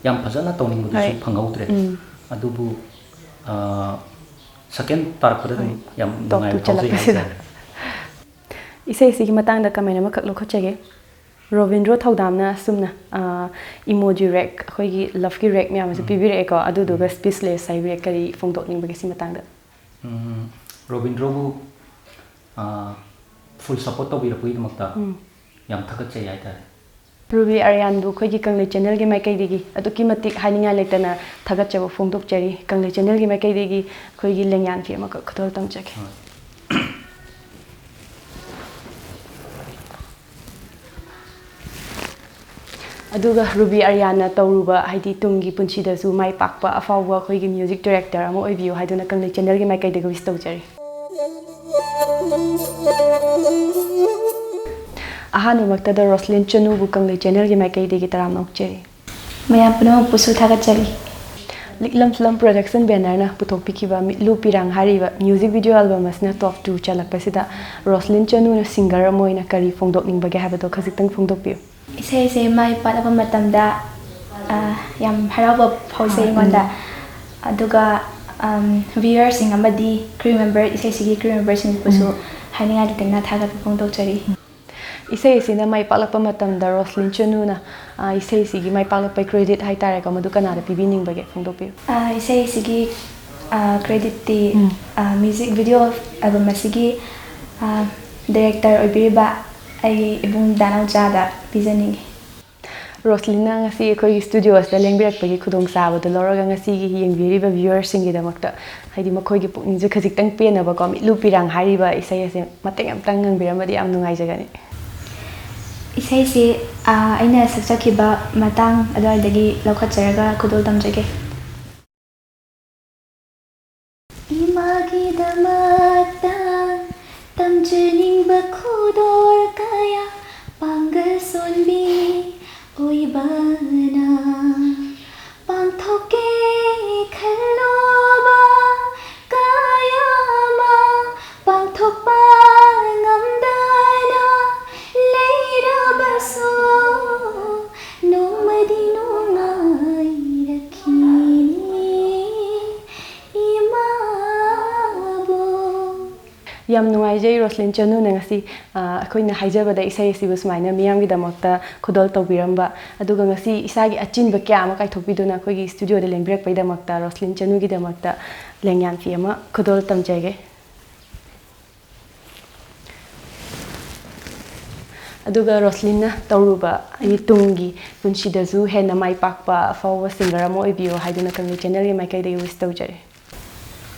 ꯌꯥꯝ ꯐꯖꯅ ꯇꯧꯅꯤꯡꯕꯗꯨꯁꯨ ꯐꯪꯍꯧꯗ꯭ꯔꯦ꯫ ꯑꯗꯨꯕꯨ second ꯇꯥꯔꯛꯄꯗ ꯑꯗꯨꯝ ꯌꯥꯝ Top two ꯅꯨꯡꯉꯥꯏꯕ ꯐꯥꯎꯖꯩ ꯆꯜꯂꯛꯄꯁꯤꯗ꯫ ꯍꯥꯏꯇꯥꯔꯦ꯫ ꯏꯁꯩꯁꯤꯒꯤ ꯃꯇꯥꯡꯗ comment ꯑꯃꯈꯛ ꯂꯧꯈꯠꯆꯒꯦ꯫ ꯔꯣꯕꯤꯟꯗ꯭ꯔꯣ ꯊꯧꯗꯥꯝꯅ ꯑꯁꯨꯝꯅ, ꯑ, emo duet ꯑꯩꯈꯣꯏꯒꯤ loveꯀꯤ duet ꯃꯌꯥꯝ ꯑꯃꯁꯨ ꯄꯤꯕꯤꯔꯛꯑꯦꯀꯣ, ꯑꯗꯨꯗꯨꯒ speechless ꯍꯥꯏꯕꯤꯔꯦ, ꯀꯔꯤ ꯐꯣꯡꯗꯣꯛꯅꯤꯡꯕꯒꯦ ꯁꯤ ꯃꯇꯥꯡꯗ? ꯎꯝ, ꯔꯣꯕꯤꯟꯗ꯭ꯔꯣꯕꯨ, ꯑ, ꯐꯨꯜ ꯁꯄꯣꯔꯠ ꯇꯧꯕꯤꯔꯛꯄꯒꯤꯗꯃꯛꯇ ꯎꯝ꯫ ꯌꯥꯝ ꯊꯥꯒꯠꯆꯩ ꯍꯥꯏꯇꯥꯔꯦ꯫ ꯔꯨꯕꯤ ꯑꯔꯤꯌꯥꯟꯕꯨ ꯑꯩꯈꯣꯏꯒꯤ ꯀꯪꯂꯩ ꯆꯦꯅꯦꯜꯒꯤ ꯃꯥꯏꯀꯩꯗꯒꯤ ꯑꯗꯨꯛꯀꯤ ꯃꯇꯤꯛ ꯍꯥꯏꯅꯤꯡꯉꯥꯏ ꯂꯩꯇꯅ ꯊꯥꯒꯠꯆꯕ ꯐꯣꯡꯗꯣꯛꯆꯔꯤ꯫ ꯀꯪꯂꯩ ꯆꯦꯅꯦꯜꯒꯤ ꯃꯥꯏꯀꯩꯗꯒꯤ ꯑꯩꯈꯣꯏꯒꯤ ꯂꯦꯡꯌꯥꯟ ꯐꯤ ꯑꯃꯈꯛ ꯈꯨꯗꯣꯜ ꯇꯝꯖꯒꯦ꯫ ꯑꯗꯨꯒ ꯔꯨꯕꯤ ꯑꯔꯤꯌꯥꯟꯅ ꯇꯧꯔꯨꯕ, ꯍꯥꯏꯗꯤ ꯇꯨꯡꯒꯤ ꯄꯨꯟꯁꯤꯗꯁꯨ ꯃꯥꯏ ꯄꯥꯛꯄ ꯑꯐꯥꯎꯕ ꯑꯩꯈꯣꯏꯒꯤ ꯃ꯭ꯌꯨꯖꯤꯛ ꯗꯥꯏꯔꯦꯛꯇꯔ ꯑꯃ ꯑꯣꯏꯕꯤꯌꯨ ꯍꯥꯏꯗꯨꯅ ꯀꯪꯂꯩ ꯆꯦꯅꯦꯜꯒꯤ ꯃꯥꯏꯀꯩꯗꯒꯤ ꯋꯤꯁ ꯇꯧꯖꯔꯤ꯫ ꯑꯍꯥꯟꯕꯃꯛꯇꯗ ꯔꯣꯁꯂꯤꯟ ꯆꯅꯨꯕꯨ ꯀꯪꯂꯩ ꯆꯦꯅꯦꯜꯒꯤ ꯃꯥꯏꯀꯩꯗꯒꯤ ꯇꯔꯥꯝꯅ ꯑꯣꯛꯆꯔꯤ꯫ ꯃꯌꯥꯝ ꯄꯨꯝꯅꯃꯛꯄꯨꯁꯨ ꯊꯥꯒꯠꯆꯔꯤ꯫ ꯂꯤꯛꯂꯝ ꯐꯤꯂꯝ ꯄ꯭ꯔꯗꯛꯁꯟ ꯕꯦꯅꯔꯅ ꯄꯨꯊꯣꯛꯄꯤꯈꯤꯕ ꯃꯤꯠꯂꯨ ꯄꯤꯔꯥꯡ ꯍꯥꯏꯔꯤꯕ ꯃ꯭ꯌꯨꯖꯤꯛ ꯚꯤꯗꯤꯑꯣ ꯑꯦꯜꯕꯝ ꯑꯁꯤꯅ ꯇꯣꯞ ꯇꯨ ꯆꯜꯂꯛꯄꯁꯤꯗ ꯔꯣꯁꯂꯤꯟ ꯆꯅꯨꯅ ꯁꯤꯡꯒꯔ ꯑꯃ ꯑꯣꯏꯅ ꯀꯔꯤ ꯐꯣꯡꯗꯣꯛꯅꯤꯡꯕꯒꯦ ꯍꯥꯏꯕꯗꯣ ꯈꯖꯤꯛꯇꯪ ꯐꯣꯡꯗꯣꯛꯄꯤꯌꯨ꯫ ꯏꯁꯩꯁꯦ ꯃꯥꯏ ꯄꯥꯛꯂꯛꯄ ꯃꯇꯝꯗ ꯑ, ꯌꯥꯝ ꯍꯔꯥꯎꯕ ꯐꯥꯎꯖꯩ ꯑꯩꯉꯣꯟꯗ꯫ ꯑꯗꯨꯒ ꯚꯤꯌꯔꯁꯤꯡ ꯑꯃꯗꯤ ꯀ꯭ꯔꯤꯎ ꯃꯦꯝꯕꯔ, ꯏꯁꯩꯁꯤꯒꯤ ꯀ꯭ꯔꯤꯎ ꯃꯦꯝꯕꯔꯁꯤꯡꯕꯨꯁꯨ ꯍꯥꯏꯅꯤꯡꯉꯥꯏ ꯂꯩꯇꯅ ꯊꯥꯒꯠꯄ ꯐꯣꯡꯗꯣꯛꯆꯔꯤ꯫ ꯏꯁꯩ ꯑꯁꯤꯅ ꯃꯥꯏ ꯄꯥꯛꯂꯛꯄ ꯃꯇꯝꯗ ꯔꯣꯁꯂꯤꯟ ꯆꯅꯨꯅ, ꯑ, ꯏꯁꯩꯁꯤꯒꯤ ꯃꯥꯏ ꯄꯥꯛꯂꯛꯄꯒꯤ ꯀ꯭ꯔꯦꯗꯤꯠ ꯍꯥꯏꯇꯥꯔꯦꯀꯣ, ꯃꯗꯨ ꯀꯅꯥꯗ ꯄꯤꯕꯤꯅꯤꯡꯕꯒꯦ ꯐꯣꯡꯗꯣꯛꯄꯤꯌꯨ꯫ ꯑ, ꯏꯁꯩꯁꯤꯒꯤ ꯀ꯭ꯔꯦꯗꯤꯠꯇꯤ ꯃ꯭ꯌꯨꯖꯤꯛ ꯚꯤꯗꯤꯑꯣ ꯑꯦꯜꯕꯝ ꯑꯁꯤꯒꯤ ꯗꯥꯏꯔꯦꯛꯇꯔ ꯑꯣꯏꯕꯤꯔꯤꯕ ꯑꯩꯒꯤ ꯏꯕꯨꯡ ꯗꯥ ꯅꯥꯎꯆꯥꯗ ꯄꯤꯖꯅꯤꯡꯏ꯫ ꯔꯣꯁꯂꯤꯟꯅ ꯉꯁꯤ ꯑꯩꯈꯣꯏꯒꯤ ꯁ꯭ꯇꯨꯗꯤꯑꯣ ꯑꯁꯤꯗ ꯂꯦꯡꯕꯤꯔꯛꯄꯒꯤ ꯈꯨꯗꯣꯡꯆꯥꯕꯗꯨ ꯂꯧꯔꯒ ꯉꯁꯤꯒꯤ ꯌꯦꯡꯕꯤꯔꯤꯕ ꯚꯤꯌꯨꯋꯔꯁꯤꯡꯒꯤꯗꯃꯛꯇ, ꯍꯥꯏꯗꯤ ꯃꯈꯣꯏꯒꯤ ꯄꯨꯛꯅꯤꯡꯁꯨ ꯈꯖꯤꯛꯇꯪ ꯄꯦꯟꯅꯕꯀꯣ, ꯃꯤꯠꯂꯨ ꯄꯤꯔꯥꯡ ꯍꯥꯏꯔꯤꯕ ꯏꯁꯩ ꯑꯁꯦ ꯃꯇꯦꯛ ꯑꯃꯇꯪ ꯉꯪꯕꯤꯔꯝꯃꯗꯤ ꯌꯥꯝ ꯅꯨꯡꯉꯥꯏꯖꯒꯅꯤ꯫ ꯏꯁꯩꯁꯤ ꯑꯩꯅ ꯁꯛꯆꯈꯤꯕ ꯃꯇꯥꯡ ꯑꯗꯨꯋꯥꯏꯗꯒꯤ ꯂꯧꯈꯠꯆꯔꯒ ꯈꯨꯗꯣꯜ ꯇꯝꯖꯒꯦ꯫ ꯏꯃꯥꯒꯤꯗꯃꯛꯇ ꯇꯝꯖꯅꯤꯡꯕ ꯈꯨꯗꯣꯜ ꯀꯌꯥ ꯄꯥꯡꯒꯜ ꯁꯣꯟꯕꯤ ꯑꯣꯏꯕꯅ ꯄꯥꯡꯊꯣꯛꯀꯦ ꯈꯜꯂꯨꯕ ꯀꯌꯥ ꯑꯃ ꯄꯥꯡꯊꯣꯛꯄ ꯉꯝꯗꯅ ꯂꯩꯔꯕꯁꯨ ꯅꯣꯡꯃꯗꯤ ꯅꯨꯡꯉꯥꯏꯔꯛꯈꯤꯅꯤ ꯏꯃꯥꯕꯨ꯫ ꯌꯥꯝ ꯅꯨꯡꯉꯥꯏꯖꯩ ꯔꯣꯁꯂꯤꯟ ꯆꯅꯨꯅ ꯉꯁꯤ, ꯑ, ꯑꯩꯈꯣꯏꯅ ꯍꯥꯏꯖꯕꯗ ꯏꯁꯩ ꯑꯁꯤꯕꯨ ꯁꯨꯃꯥꯏꯅ ꯃꯤꯌꯥꯝꯒꯤꯗꯃꯛꯇ ꯈꯨꯗꯣꯜ ꯇꯧꯕꯤꯔꯝꯕ꯫ ꯑꯗꯨꯒ ꯉꯁꯤ ꯏꯁꯥꯒꯤ ꯑꯆꯤꯟꯕ ꯀꯌꯥ ꯑꯃ ꯀꯥꯏꯊꯣꯛꯄꯤꯗꯨꯅ ꯑꯩꯈꯣꯏꯒꯤ ꯁ꯭ꯇꯨꯗꯤꯑꯣꯗ ꯂꯦꯡꯕꯤꯔꯛꯄꯒꯤꯗꯃꯛꯇ ꯔꯣꯁꯂꯤꯟ ꯆꯅꯨꯒꯤꯗꯃꯛꯇ ꯂꯦꯡꯌꯥꯟ ꯐꯤ ꯑꯃ ꯈꯨꯗꯣꯜ ꯇꯝꯖꯒꯦ꯫ ꯑꯗꯨꯒ ꯔꯣꯁꯂꯤꯟꯅ ꯇꯧꯔꯨꯕ ꯑꯩꯒꯤ ꯇꯨꯡꯒꯤ ꯄꯨꯟꯁꯤꯗꯁꯨ ꯍꯦꯟꯅ ꯃꯥꯏ ꯄꯥꯛꯄ ꯑꯐꯥꯎꯕ singer ꯑꯃ ꯑꯣꯏꯕꯤꯌꯨ ꯍꯥꯏꯗꯨꯅ ꯀꯪꯂꯩ channelꯒꯤ ꯃꯥꯏꯀꯩꯗꯒꯤ wish ꯇꯧꯖꯔꯤ꯫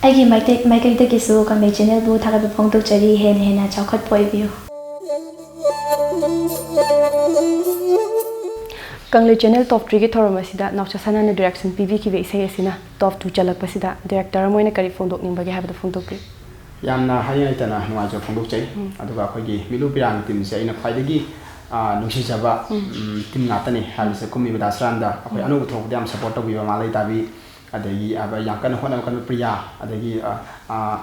ꯑꯩꯒꯤ ꯃꯥꯏꯀꯩ ꯃꯥꯏꯀꯩꯗꯒꯤꯁꯨ ꯀꯪꯂꯩ channelꯕꯨ ꯊꯥꯒꯠꯄ ꯐꯣꯡꯗꯣꯛꯆꯔꯤ꯫ ꯍꯦꯟꯅ ꯍꯦꯟꯅ ꯆꯥꯎꯈꯠꯄ ꯑꯣꯏꯕꯤꯌꯨ꯫ ꯀꯪꯂꯩ channel top threeꯒꯤ ꯊꯧꯔꯝ ꯑꯁꯤꯗ ꯅꯥꯎꯆꯥ ꯁꯅꯥꯅ direction ꯄꯤꯕꯤꯈꯤꯕ ꯏꯁꯩ ꯑꯁꯤꯅ top two ꯆꯜꯂꯛꯄꯁꯤꯗ director ꯑꯃ ꯑꯣꯏꯅ ꯀꯔꯤ ꯐꯣꯡꯗꯣꯛꯅꯤꯡꯕꯒꯦ ꯍꯥꯏꯕꯗꯨ ꯐꯣꯡꯗꯣꯛꯄꯤꯌꯨ꯫ ꯌꯥꯝꯅ ꯍꯥꯏꯅꯤꯡꯉꯥꯏ ꯂꯩꯇꯅ ꯅꯨꯡꯉꯥꯏꯖꯕ ꯐꯣꯡꯗꯣꯛꯆꯩ꯫ ꯑꯗꯨꯒ ꯑꯩꯈꯣꯏꯒꯤ ꯃꯤꯠꯂꯨ ꯄꯤꯔꯥꯡ teamꯁꯦ ꯑꯩꯅ ꯈ꯭ꯋꯥꯏꯗꯒꯤ ꯑ, ꯅꯨꯡꯁꯤꯖꯕ ꯎꯝ, team ꯉꯥꯛꯇꯅꯤ꯫ ꯍꯥꯏꯕꯁꯦ ꯀꯨꯝꯃꯤꯕ ꯗꯥꯁꯔꯥꯝꯗ ꯑꯩꯈꯣꯏ ꯑꯅꯧꯕ ꯊꯣꯛꯄꯗ ꯌꯥꯝ support ꯇꯧꯕꯤꯕ ꯃꯥ ꯂꯩꯇꯥꯕꯤ, ꯑꯗꯒꯤ ꯑ, ꯌꯥꯝ ꯀꯟꯅ ꯍꯣꯠꯅꯕ ꯀꯟꯕ ꯄ꯭ꯔꯤꯌꯥ, ꯑꯗꯒꯤ ꯑ, ꯑ,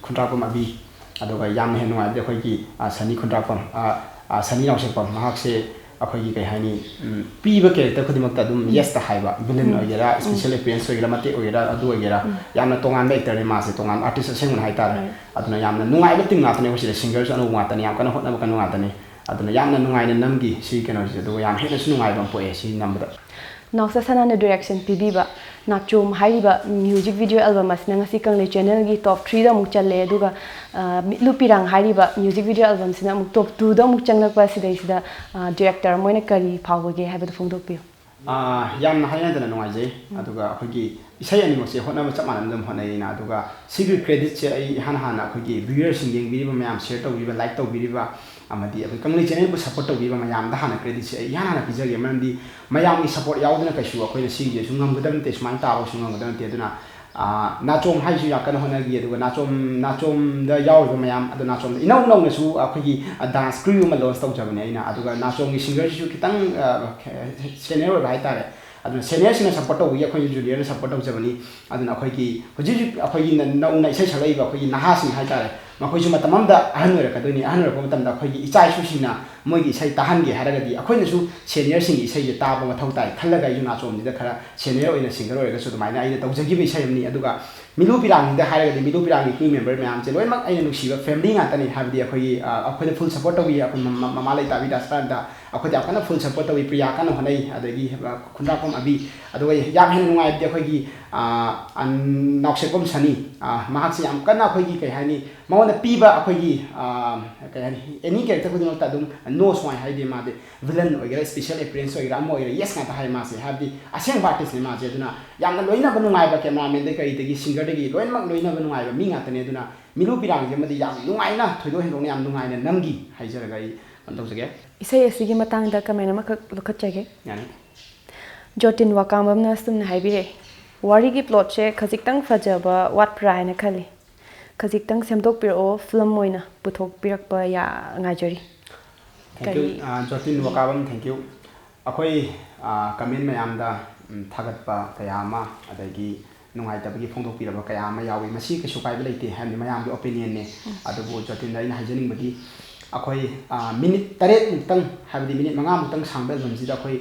ꯈꯨꯟꯗ꯭ꯔꯥꯛꯄꯝ ꯑꯕꯤ, ꯑꯗꯨꯒ ꯌꯥꯝꯅ ꯍꯦꯟꯅ ꯅꯨꯡꯉꯥꯏꯕꯗꯤ ꯑꯩꯈꯣꯏꯒꯤ ꯑ, ꯁꯅꯤ ꯈꯨꯟꯗ꯭ꯔꯥꯛꯄꯝ, ꯑ, ꯑ, ꯁꯅꯤ ꯅꯥꯎꯁꯦꯛꯄꯝ, ꯃꯍꯥꯛꯁꯦ ꯑꯩꯈꯣꯏꯒꯤ ꯀꯩ ꯍꯥꯏꯅꯤ, ꯎꯝ, ꯄꯤꯕ character ꯈꯨꯗꯤꯡꯃꯛꯇ ꯑꯗꯨꯝ yesꯇ ꯍꯥꯏꯕ, villain ꯑꯣꯏꯒꯦꯔꯥ, special appearance ꯑꯣꯏꯒꯦꯔꯥ, ꯃꯇꯦꯛ ꯑꯣꯏꯒꯦꯔꯥ, ꯑꯗꯨ ꯑꯣꯏꯒꯦꯔꯥ, ꯌꯥꯝꯅ ꯇꯣꯉꯥꯟꯕ actorꯅꯤ ꯃꯥꯁꯦ, ꯇꯣꯉꯥꯟꯕ artist ꯑꯁꯦꯡꯕꯅꯤ ꯍꯥꯏꯇꯥꯔꯦ꯫ ꯑꯗꯨꯅ ꯌꯥꯝꯅ ꯅꯨꯡꯉꯥꯏꯕ team ꯉꯥꯛꯇꯅꯦ ꯑꯩꯈꯣꯏ ꯁꯤꯗ, singerꯁꯨ ꯑꯅꯧꯕ ꯉꯥꯛꯇꯅꯤ, ꯌꯥꯝ ꯀꯟꯅ ꯍꯣꯠꯅꯕ ꯀꯟꯕ ꯉꯥꯛꯇꯅꯤ꯫ ꯑꯗꯨꯅ ꯌꯥꯝꯅ ꯅꯨꯡꯉꯥꯏꯅ ꯅꯝꯈꯤ ꯁꯤ ꯀꯩꯅꯣꯁꯦ, ꯑꯗꯨꯒ ꯌꯥꯝ ꯍꯦꯟꯅꯁꯨ ꯅꯨꯡꯉꯥꯏꯕ ꯑꯃ ꯄꯣꯛꯑꯦ ꯁꯤ ꯅꯝꯕꯗ꯫ ꯅꯥꯎꯆꯥ ꯁꯅꯥꯅ direction ꯄꯤꯕꯤꯕ ꯅꯥꯆꯣꯝ ꯍꯥꯏꯔꯤꯕ music video album ꯑꯁꯤꯅ ꯉꯁꯤ ꯀꯪꯂꯩ channelꯒꯤ top threeꯗ ꯑꯃꯨꯛ ꯆꯜꯂꯦ, ꯑꯗꯨꯒ ꯑ, ꯃꯤꯠꯂꯨ ꯄꯤꯔꯥꯡ ꯍꯥꯏꯔꯤꯕ music video albumꯁꯤꯅ ꯑꯃꯨꯛ top twoꯗ ꯑꯃꯨꯛ ꯆꯪꯂꯛꯄ ꯑꯁꯤꯗꯩꯁꯤꯗ ꯑ, director ꯑꯃ ꯑꯣꯏꯅ ꯀꯔꯤ ꯐꯥꯎꯕꯒꯦ ꯍꯥꯏꯕꯗꯨ ꯐꯣꯡꯗꯣꯛꯄꯤꯌꯨ꯫ ꯑꯥ, ꯌꯥꯝꯅ ꯍꯥꯏꯅꯗꯅ ꯅꯨꯡꯉꯥꯏꯖꯩ꯫ ꯑꯗꯨꯒ ꯑꯩꯈꯣꯏꯒꯤ ꯏꯁꯩ ꯑꯅꯤꯃꯛꯁꯦ ꯍꯣꯠꯅꯕ ꯆꯞ ꯃꯥꯟꯅꯅ ꯑꯗꯨꯝ ꯍꯣꯠꯅꯩ ꯑꯩꯅ꯫ ꯑꯗꯨꯒ ꯁꯤꯒꯤ creditꯁꯦ ꯑꯩ ꯏꯍꯥꯟ ꯍꯥꯟꯅ ꯑꯩꯈꯣꯏꯒꯤ viewerꯁꯤꯡ, ꯌꯦꯡꯕꯤꯔꯤꯕ ꯃꯌꯥꯝ, share ꯇꯧꯕꯤꯔꯤꯕ, like ꯇꯧꯕꯤꯔꯤꯕ, ꯑꯃꯗꯤ ꯑꯩꯈꯣꯏ ꯀꯪꯂꯩ channelꯕꯨ support ꯇꯧꯕꯤꯕ ꯃꯌꯥꯝꯗ ꯍꯥꯟꯅ creditꯁꯦ ꯑꯩ ꯏꯍꯥꯟ ꯍꯥꯟꯅ ꯄꯤꯖꯒꯦ꯫ ꯃꯔꯝꯗꯤ ꯃꯌꯥꯝꯒꯤ support ꯌꯥꯎꯗꯅ ꯀꯩꯁꯨ ꯑꯩꯈꯣꯏꯅ ꯁꯤꯒꯤꯁꯦ ꯁꯨꯝ ꯉꯝꯒꯗꯕ ꯅꯠꯇꯦ, ꯁꯨꯃꯥꯏꯅ ꯇꯥꯕꯁꯨ ꯉꯝꯒꯗꯕ ꯅꯠꯇꯦ꯫ ꯑꯗꯨꯅ ꯑꯥ, ꯅꯥꯆꯣꯝ ꯍꯥꯏꯁꯨ ꯌꯥꯝ ꯀꯟꯅ ꯍꯣꯠꯅꯈꯤ꯫ ꯑꯗꯨꯒ ꯅꯥꯆꯣꯝ, ꯅꯥꯆꯣꯝꯗ ꯌꯥꯎꯔꯤꯕ ꯃꯌꯥꯝ ꯑꯗꯣ, ꯅꯥꯆꯣꯝꯗ ꯏꯅꯧ ꯅꯧꯅꯁꯨ ꯑꯩꯈꯣꯏꯒꯤ dance crew ꯑꯃ launch ꯇꯧꯖꯕꯅꯦ ꯑꯩꯅ꯫ ꯑꯗꯨꯒ ꯅꯥꯆꯣꯝꯒꯤ singerꯁꯤꯁꯨ ꯈꯤꯇꯪ, ꯑꯥ, senior ꯑꯣꯏꯕ ꯍꯥꯏꯇꯥꯔꯦ꯫ ꯑꯗꯨꯅ seniorꯁꯤꯡꯅ support ꯇꯧꯕꯒꯤ ꯑꯩꯈꯣꯏꯁꯨ juniorꯅ support ꯇꯧꯖꯕꯅꯤ꯫ ꯑꯗꯨꯅ ꯑꯩꯈꯣꯏꯒꯤ ꯍꯧꯖꯤꯛ ꯍꯧꯖꯤꯛ ꯑꯩꯈꯣꯏꯒꯤ ꯅ-, ꯅꯧꯅ ꯏꯁꯩ ꯁꯛꯂꯛꯏꯕ ꯑꯩꯈꯣꯏꯒꯤ ꯅꯍꯥꯁꯤꯡ ꯍꯥꯏꯇꯥꯔꯦ, ꯃꯈꯣꯏꯁꯨ ꯃꯇꯝ ꯑꯃꯗ ꯑꯍꯟ ꯑꯣꯏꯔꯛꯀꯗꯣꯏꯅꯤ꯫ ꯑꯍꯟ ꯑꯣꯏꯔꯛꯄ ꯃꯇꯝꯗ ꯑꯩꯈꯣꯏꯒꯤ ꯏꯆꯥ ꯏꯁꯨꯁꯤꯡꯅ ꯃꯣꯏꯒꯤ ꯏꯁꯩ ꯇꯥꯍꯟꯒꯦ ꯍꯥꯏꯔꯒꯗꯤ ꯑꯩꯈꯣꯏꯅꯁꯨ seniorꯁꯤꯡꯒꯤ ꯏꯁꯩꯁꯦ ꯇꯥꯕ ꯃꯊꯧ ꯇꯥꯏ ꯈꯜꯂꯒ ꯑꯩꯁꯨ ꯅꯥꯆꯣꯝꯁꯤꯗ ꯈꯔ senior ꯑꯣꯏꯅ singer ꯑꯣꯏꯔꯒꯁꯨ ꯑꯗꯨꯃꯥꯏꯅ ꯑꯩꯅ ꯇꯧꯖꯈꯤꯕ ꯏꯁꯩ ꯑꯃꯅꯤ꯫ ꯑꯗꯨꯒ ꯃꯤꯂꯨ ꯄꯤꯔꯥꯡꯁꯤꯗ ꯍꯥꯏꯔꯒꯗꯤ ꯃꯤꯂꯨ ꯄꯤꯔꯥꯡꯒꯤ crew member ꯃꯌꯥꯝꯁꯦ ꯂꯣꯏꯅꯃꯛ ꯑꯩꯅ ꯅꯨꯡꯁꯤꯕ family ꯉꯥꯛꯇꯅꯤ꯫ ꯍꯥꯏꯕꯗꯤ ꯑꯩꯈꯣꯏꯒꯤ, ꯑ, ꯑꯩꯈꯣꯏꯗ full support ꯇꯧꯕꯤ, ꯑꯩꯈꯣꯏ ꯃ-, ꯃ-, ꯃꯃꯥ ꯂꯩꯇꯥꯕꯤ ꯗꯥꯁꯇꯥꯟꯗ ꯑꯩꯈꯣꯏꯗ ꯌꯥꯝ ꯀꯟꯅ full support ꯇꯧꯕꯤ꯫ ꯄ꯭ꯔꯤꯌꯥ ꯀꯟꯅ ꯍꯣꯠꯅꯩ, ꯑꯗꯒꯤ, ꯑ, ꯈꯨꯟꯗ꯭ꯔꯥꯛꯄꯝ ꯑꯕꯤ, ꯑꯗꯨꯒ ꯌꯥꯝ ꯍꯦꯟꯅ ꯅꯨꯡꯉꯥꯏꯕꯗꯤ ꯑꯩꯈꯣꯏꯒꯤ, ꯑ, ꯑ, ꯅꯥꯎꯁꯦꯛꯄꯝ ꯁꯅꯤ, ꯑ, ꯃꯍꯥꯛꯁꯦ ꯌꯥꯝ ꯀꯟꯅ ꯑꯩꯈꯣꯏꯒꯤ ꯀꯩ ꯍꯥꯏꯅꯤ, ꯃꯉꯣꯟꯗ ꯄꯤꯕ ꯑꯩꯈꯣꯏꯒꯤ, ꯑꯥ, ꯀꯩ ꯍꯥꯏꯅꯤ, any character ꯈꯨꯗꯤꯡꯃꯛꯇ ꯑꯗꯨꯝ no ꯁꯨꯡꯍꯥꯏ ꯍꯥꯏꯗꯦ꯫ ꯃꯥꯗꯤ villain ꯑꯣꯏꯒꯦꯔꯥ, special appearance ꯑꯣꯏꯒꯦꯔꯥ, ꯑꯃ ꯑꯣꯏꯒꯦꯔꯥ, yes ꯉꯥꯛꯇ ꯍꯥꯏ ꯃꯥꯁꯦ꯫ ꯍꯥꯏꯕꯗꯤ ꯑꯁꯦꯡꯕ artist ꯅꯦ ꯃꯥꯁꯦ꯫ ꯑꯗꯨꯅ ꯌꯥꯝꯅ ꯂꯣꯏꯅꯕ ꯅꯨꯡꯉꯥꯏꯕ, cameraman ꯗꯒꯤ ꯀꯔꯤꯗꯒꯤ singer ꯗꯒꯤ ꯂꯣꯏꯅꯃꯛ ꯂꯣꯏꯅꯕ ꯅꯨꯡꯉꯥꯏꯕ ꯃꯤ ꯉꯥꯛꯇꯅꯦ꯫ ꯑꯗꯨꯅ ꯃꯤꯂꯨ ꯄꯤꯔꯥꯡꯁꯦ ꯑꯃꯗꯤ ꯌꯥꯝ ꯅꯨꯡꯉꯥꯏꯅ, ꯊꯣꯏꯗꯣꯛ ꯍꯦꯟꯗꯣꯛꯅ ꯌꯥꯝ ꯅꯨꯡꯉꯥꯏꯅ ꯅꯝꯈꯤ ꯍꯥꯏꯖꯔꯒ ꯑꯩ ꯀꯩꯅꯣ ꯇꯧꯖꯒꯦ꯫ ꯏꯁꯩ ꯑꯁꯤꯒꯤ ꯃꯇꯥꯡꯗ comment ꯑꯃꯈꯛ ꯂꯧꯈꯠꯆꯒꯦ꯫ ꯌꯥꯅꯤ꯫ ꯖꯣꯇꯤꯟ ꯋꯥꯀꯥꯝꯕꯝꯅ ꯑꯁꯨꯝꯅ ꯍꯥꯏꯕꯤꯔꯛꯏ, "ꯋꯥꯔꯤꯒꯤ plot ꯁꯦ ꯈꯖꯤꯛꯇꯪ ꯐꯖꯕ ꯋꯥꯠꯄ꯭ꯔꯥ ꯍꯥꯏꯅ ꯈꯜꯂꯤ꯫ ꯈꯖꯤꯛꯇꯪ ꯁꯦꯝꯗꯣꯛꯄꯤꯔꯛꯑꯣ, film ꯑꯣꯏꯅ ꯄꯨꯊꯣꯛꯄꯤꯔꯛꯄ ꯌꯥ-, ꯉꯥꯏꯖꯔꯤ"꯫ Thank you, ꯀꯔꯤ? ꯑ, ꯖꯣꯇꯤꯟ ꯋꯥꯀꯥꯕꯝ, thank you꯫ ꯑꯩꯈꯣꯏ, ꯑ, comment ꯃꯌꯥꯝꯗ, ꯎꯝ, ꯊꯥꯒꯠꯄ ꯀꯌꯥ ꯑꯃ, ꯑꯗꯒꯤ ꯅꯨꯡꯉꯥꯏꯇꯕꯒꯤ ꯐꯣꯡꯗꯣꯛꯄꯤꯔꯕ ꯀꯌꯥ ꯑꯃ ꯌꯥꯎꯏ꯫ ꯃꯁꯤ ꯀꯩꯁꯨ ꯀꯥꯏꯕ ꯂꯩꯇꯦ, ꯍꯥꯏꯕꯗꯤ ꯃꯌꯥꯝꯒꯤ opinion ꯅꯦ꯫ ꯎꯝ꯫ ꯑꯗꯨꯕꯨ ꯖꯣꯇꯤꯟꯗ ꯑꯩꯅ ꯍꯥꯏꯖꯅꯤꯡꯕꯗꯤ, ꯑꯩꯈꯣꯏ, ꯑ, minute ꯇꯔꯦꯠ ꯃꯨꯛꯇꯪ, ꯍꯥꯏꯕꯗꯤ minute ꯃꯉꯥ ꯃꯨꯛꯇꯪ ꯁꯥꯡꯕ album ꯁꯤꯗ ꯑꯩꯈꯣꯏ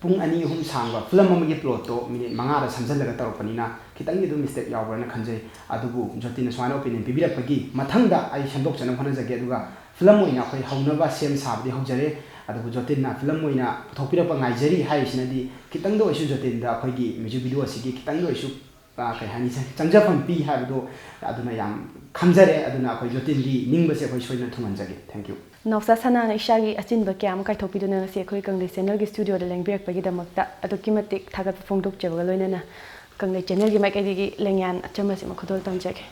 ꯄꯨꯡ ꯑꯅꯤ ꯑꯍꯨꯝ ꯁꯥꯡꯕ film ꯑꯃꯒꯤ plot ꯇꯣ minute ꯃꯉꯥꯗ ꯁꯝꯖꯜꯂꯒ ꯇꯧꯔꯛꯄꯅꯤꯅ ꯈꯤꯇꯪꯗꯤ ꯑꯗꯨꯝ mistake ꯌꯥꯎꯕ꯭ꯔꯅ ꯈꯟꯖꯩ꯫ ꯑꯗꯨꯕꯨ ꯖꯣꯇꯤꯟꯅ ꯁꯨꯃꯥꯏꯅ opinion ꯄꯤꯕꯤꯔꯛꯄꯒꯤ ꯃꯊꯪꯗ ꯑꯩ ꯁꯦꯝꯗꯣꯛꯆꯅꯕ ꯍꯣꯠꯅꯖꯒꯦ꯫ ꯑꯗꯨꯒ film ꯑꯣꯏꯅ ꯑꯩꯈꯣꯏ ꯍꯧꯅꯕ ꯁꯦꯝ ꯁꯥꯕꯗꯤ ꯍꯧꯖꯔꯦ꯫ ꯑꯗꯨꯕꯨ ꯖꯣꯇꯤꯟꯅ film ꯑꯣꯏꯅ ꯄꯨꯊꯣꯛꯄꯤꯔꯛꯄ ꯉꯥꯏꯖꯔꯤ ꯍꯥꯏꯔꯤꯁꯤꯅꯗꯤ ꯈꯤꯇꯪꯗ ꯑꯣꯏꯁꯨ ꯖꯣꯇꯤꯟꯗ ꯑꯩꯈꯣꯏꯒꯤ music video ꯑꯁꯤꯒꯤ ꯈꯤꯇꯪꯗ ꯑꯣꯏꯁꯨ, ꯑ, ꯀꯩ ꯍꯥꯏꯅꯤ, ꯆꯪ-, ꯆꯪꯖꯐꯝ ꯄꯤ ꯍꯥꯏꯕꯗꯣ ꯑꯗꯨꯅ ꯌꯥꯝ ꯈꯪꯖꯔꯦ꯫ ꯑꯗꯨꯅ ꯑꯩꯈꯣꯏ ꯖꯣꯇꯤꯟꯒꯤ ꯅꯤꯡꯕꯁꯦ ꯑꯩꯈꯣꯏ ꯁꯣꯏꯗꯅ ꯊꯨꯡꯍꯟꯖꯒꯦ꯫ Thank you꯫ ꯅꯥꯎꯆꯥ ꯁꯅꯥꯅ ꯏꯁꯥꯒꯤ ꯑꯆꯤꯟꯕ ꯀꯌꯥ ꯑꯃ ꯀꯥꯏꯊꯣꯛꯄꯤꯗꯨꯅ ꯉꯁꯤ ꯑꯩꯈꯣꯏ ꯀꯪꯂꯩ channel ꯒꯤ studio ꯗ ꯂꯦꯡꯕꯤꯔꯛꯄꯒꯤꯗꯃꯛꯇ ꯑꯗꯨꯛꯀꯤ ꯃꯇꯤꯛ ꯊꯥꯒꯠꯄ ꯐꯣꯡꯗꯣꯛꯆꯕꯒ ꯂꯣꯏꯅꯅ ꯀꯪꯂꯩ channel ꯒꯤ ꯃꯥꯏꯀꯩꯗꯒꯤ ꯂꯦꯡꯌꯥꯟ ꯑꯆꯝꯕꯁꯤꯃ ꯈꯨꯗꯣꯜ ꯇꯝꯖꯒꯦ꯫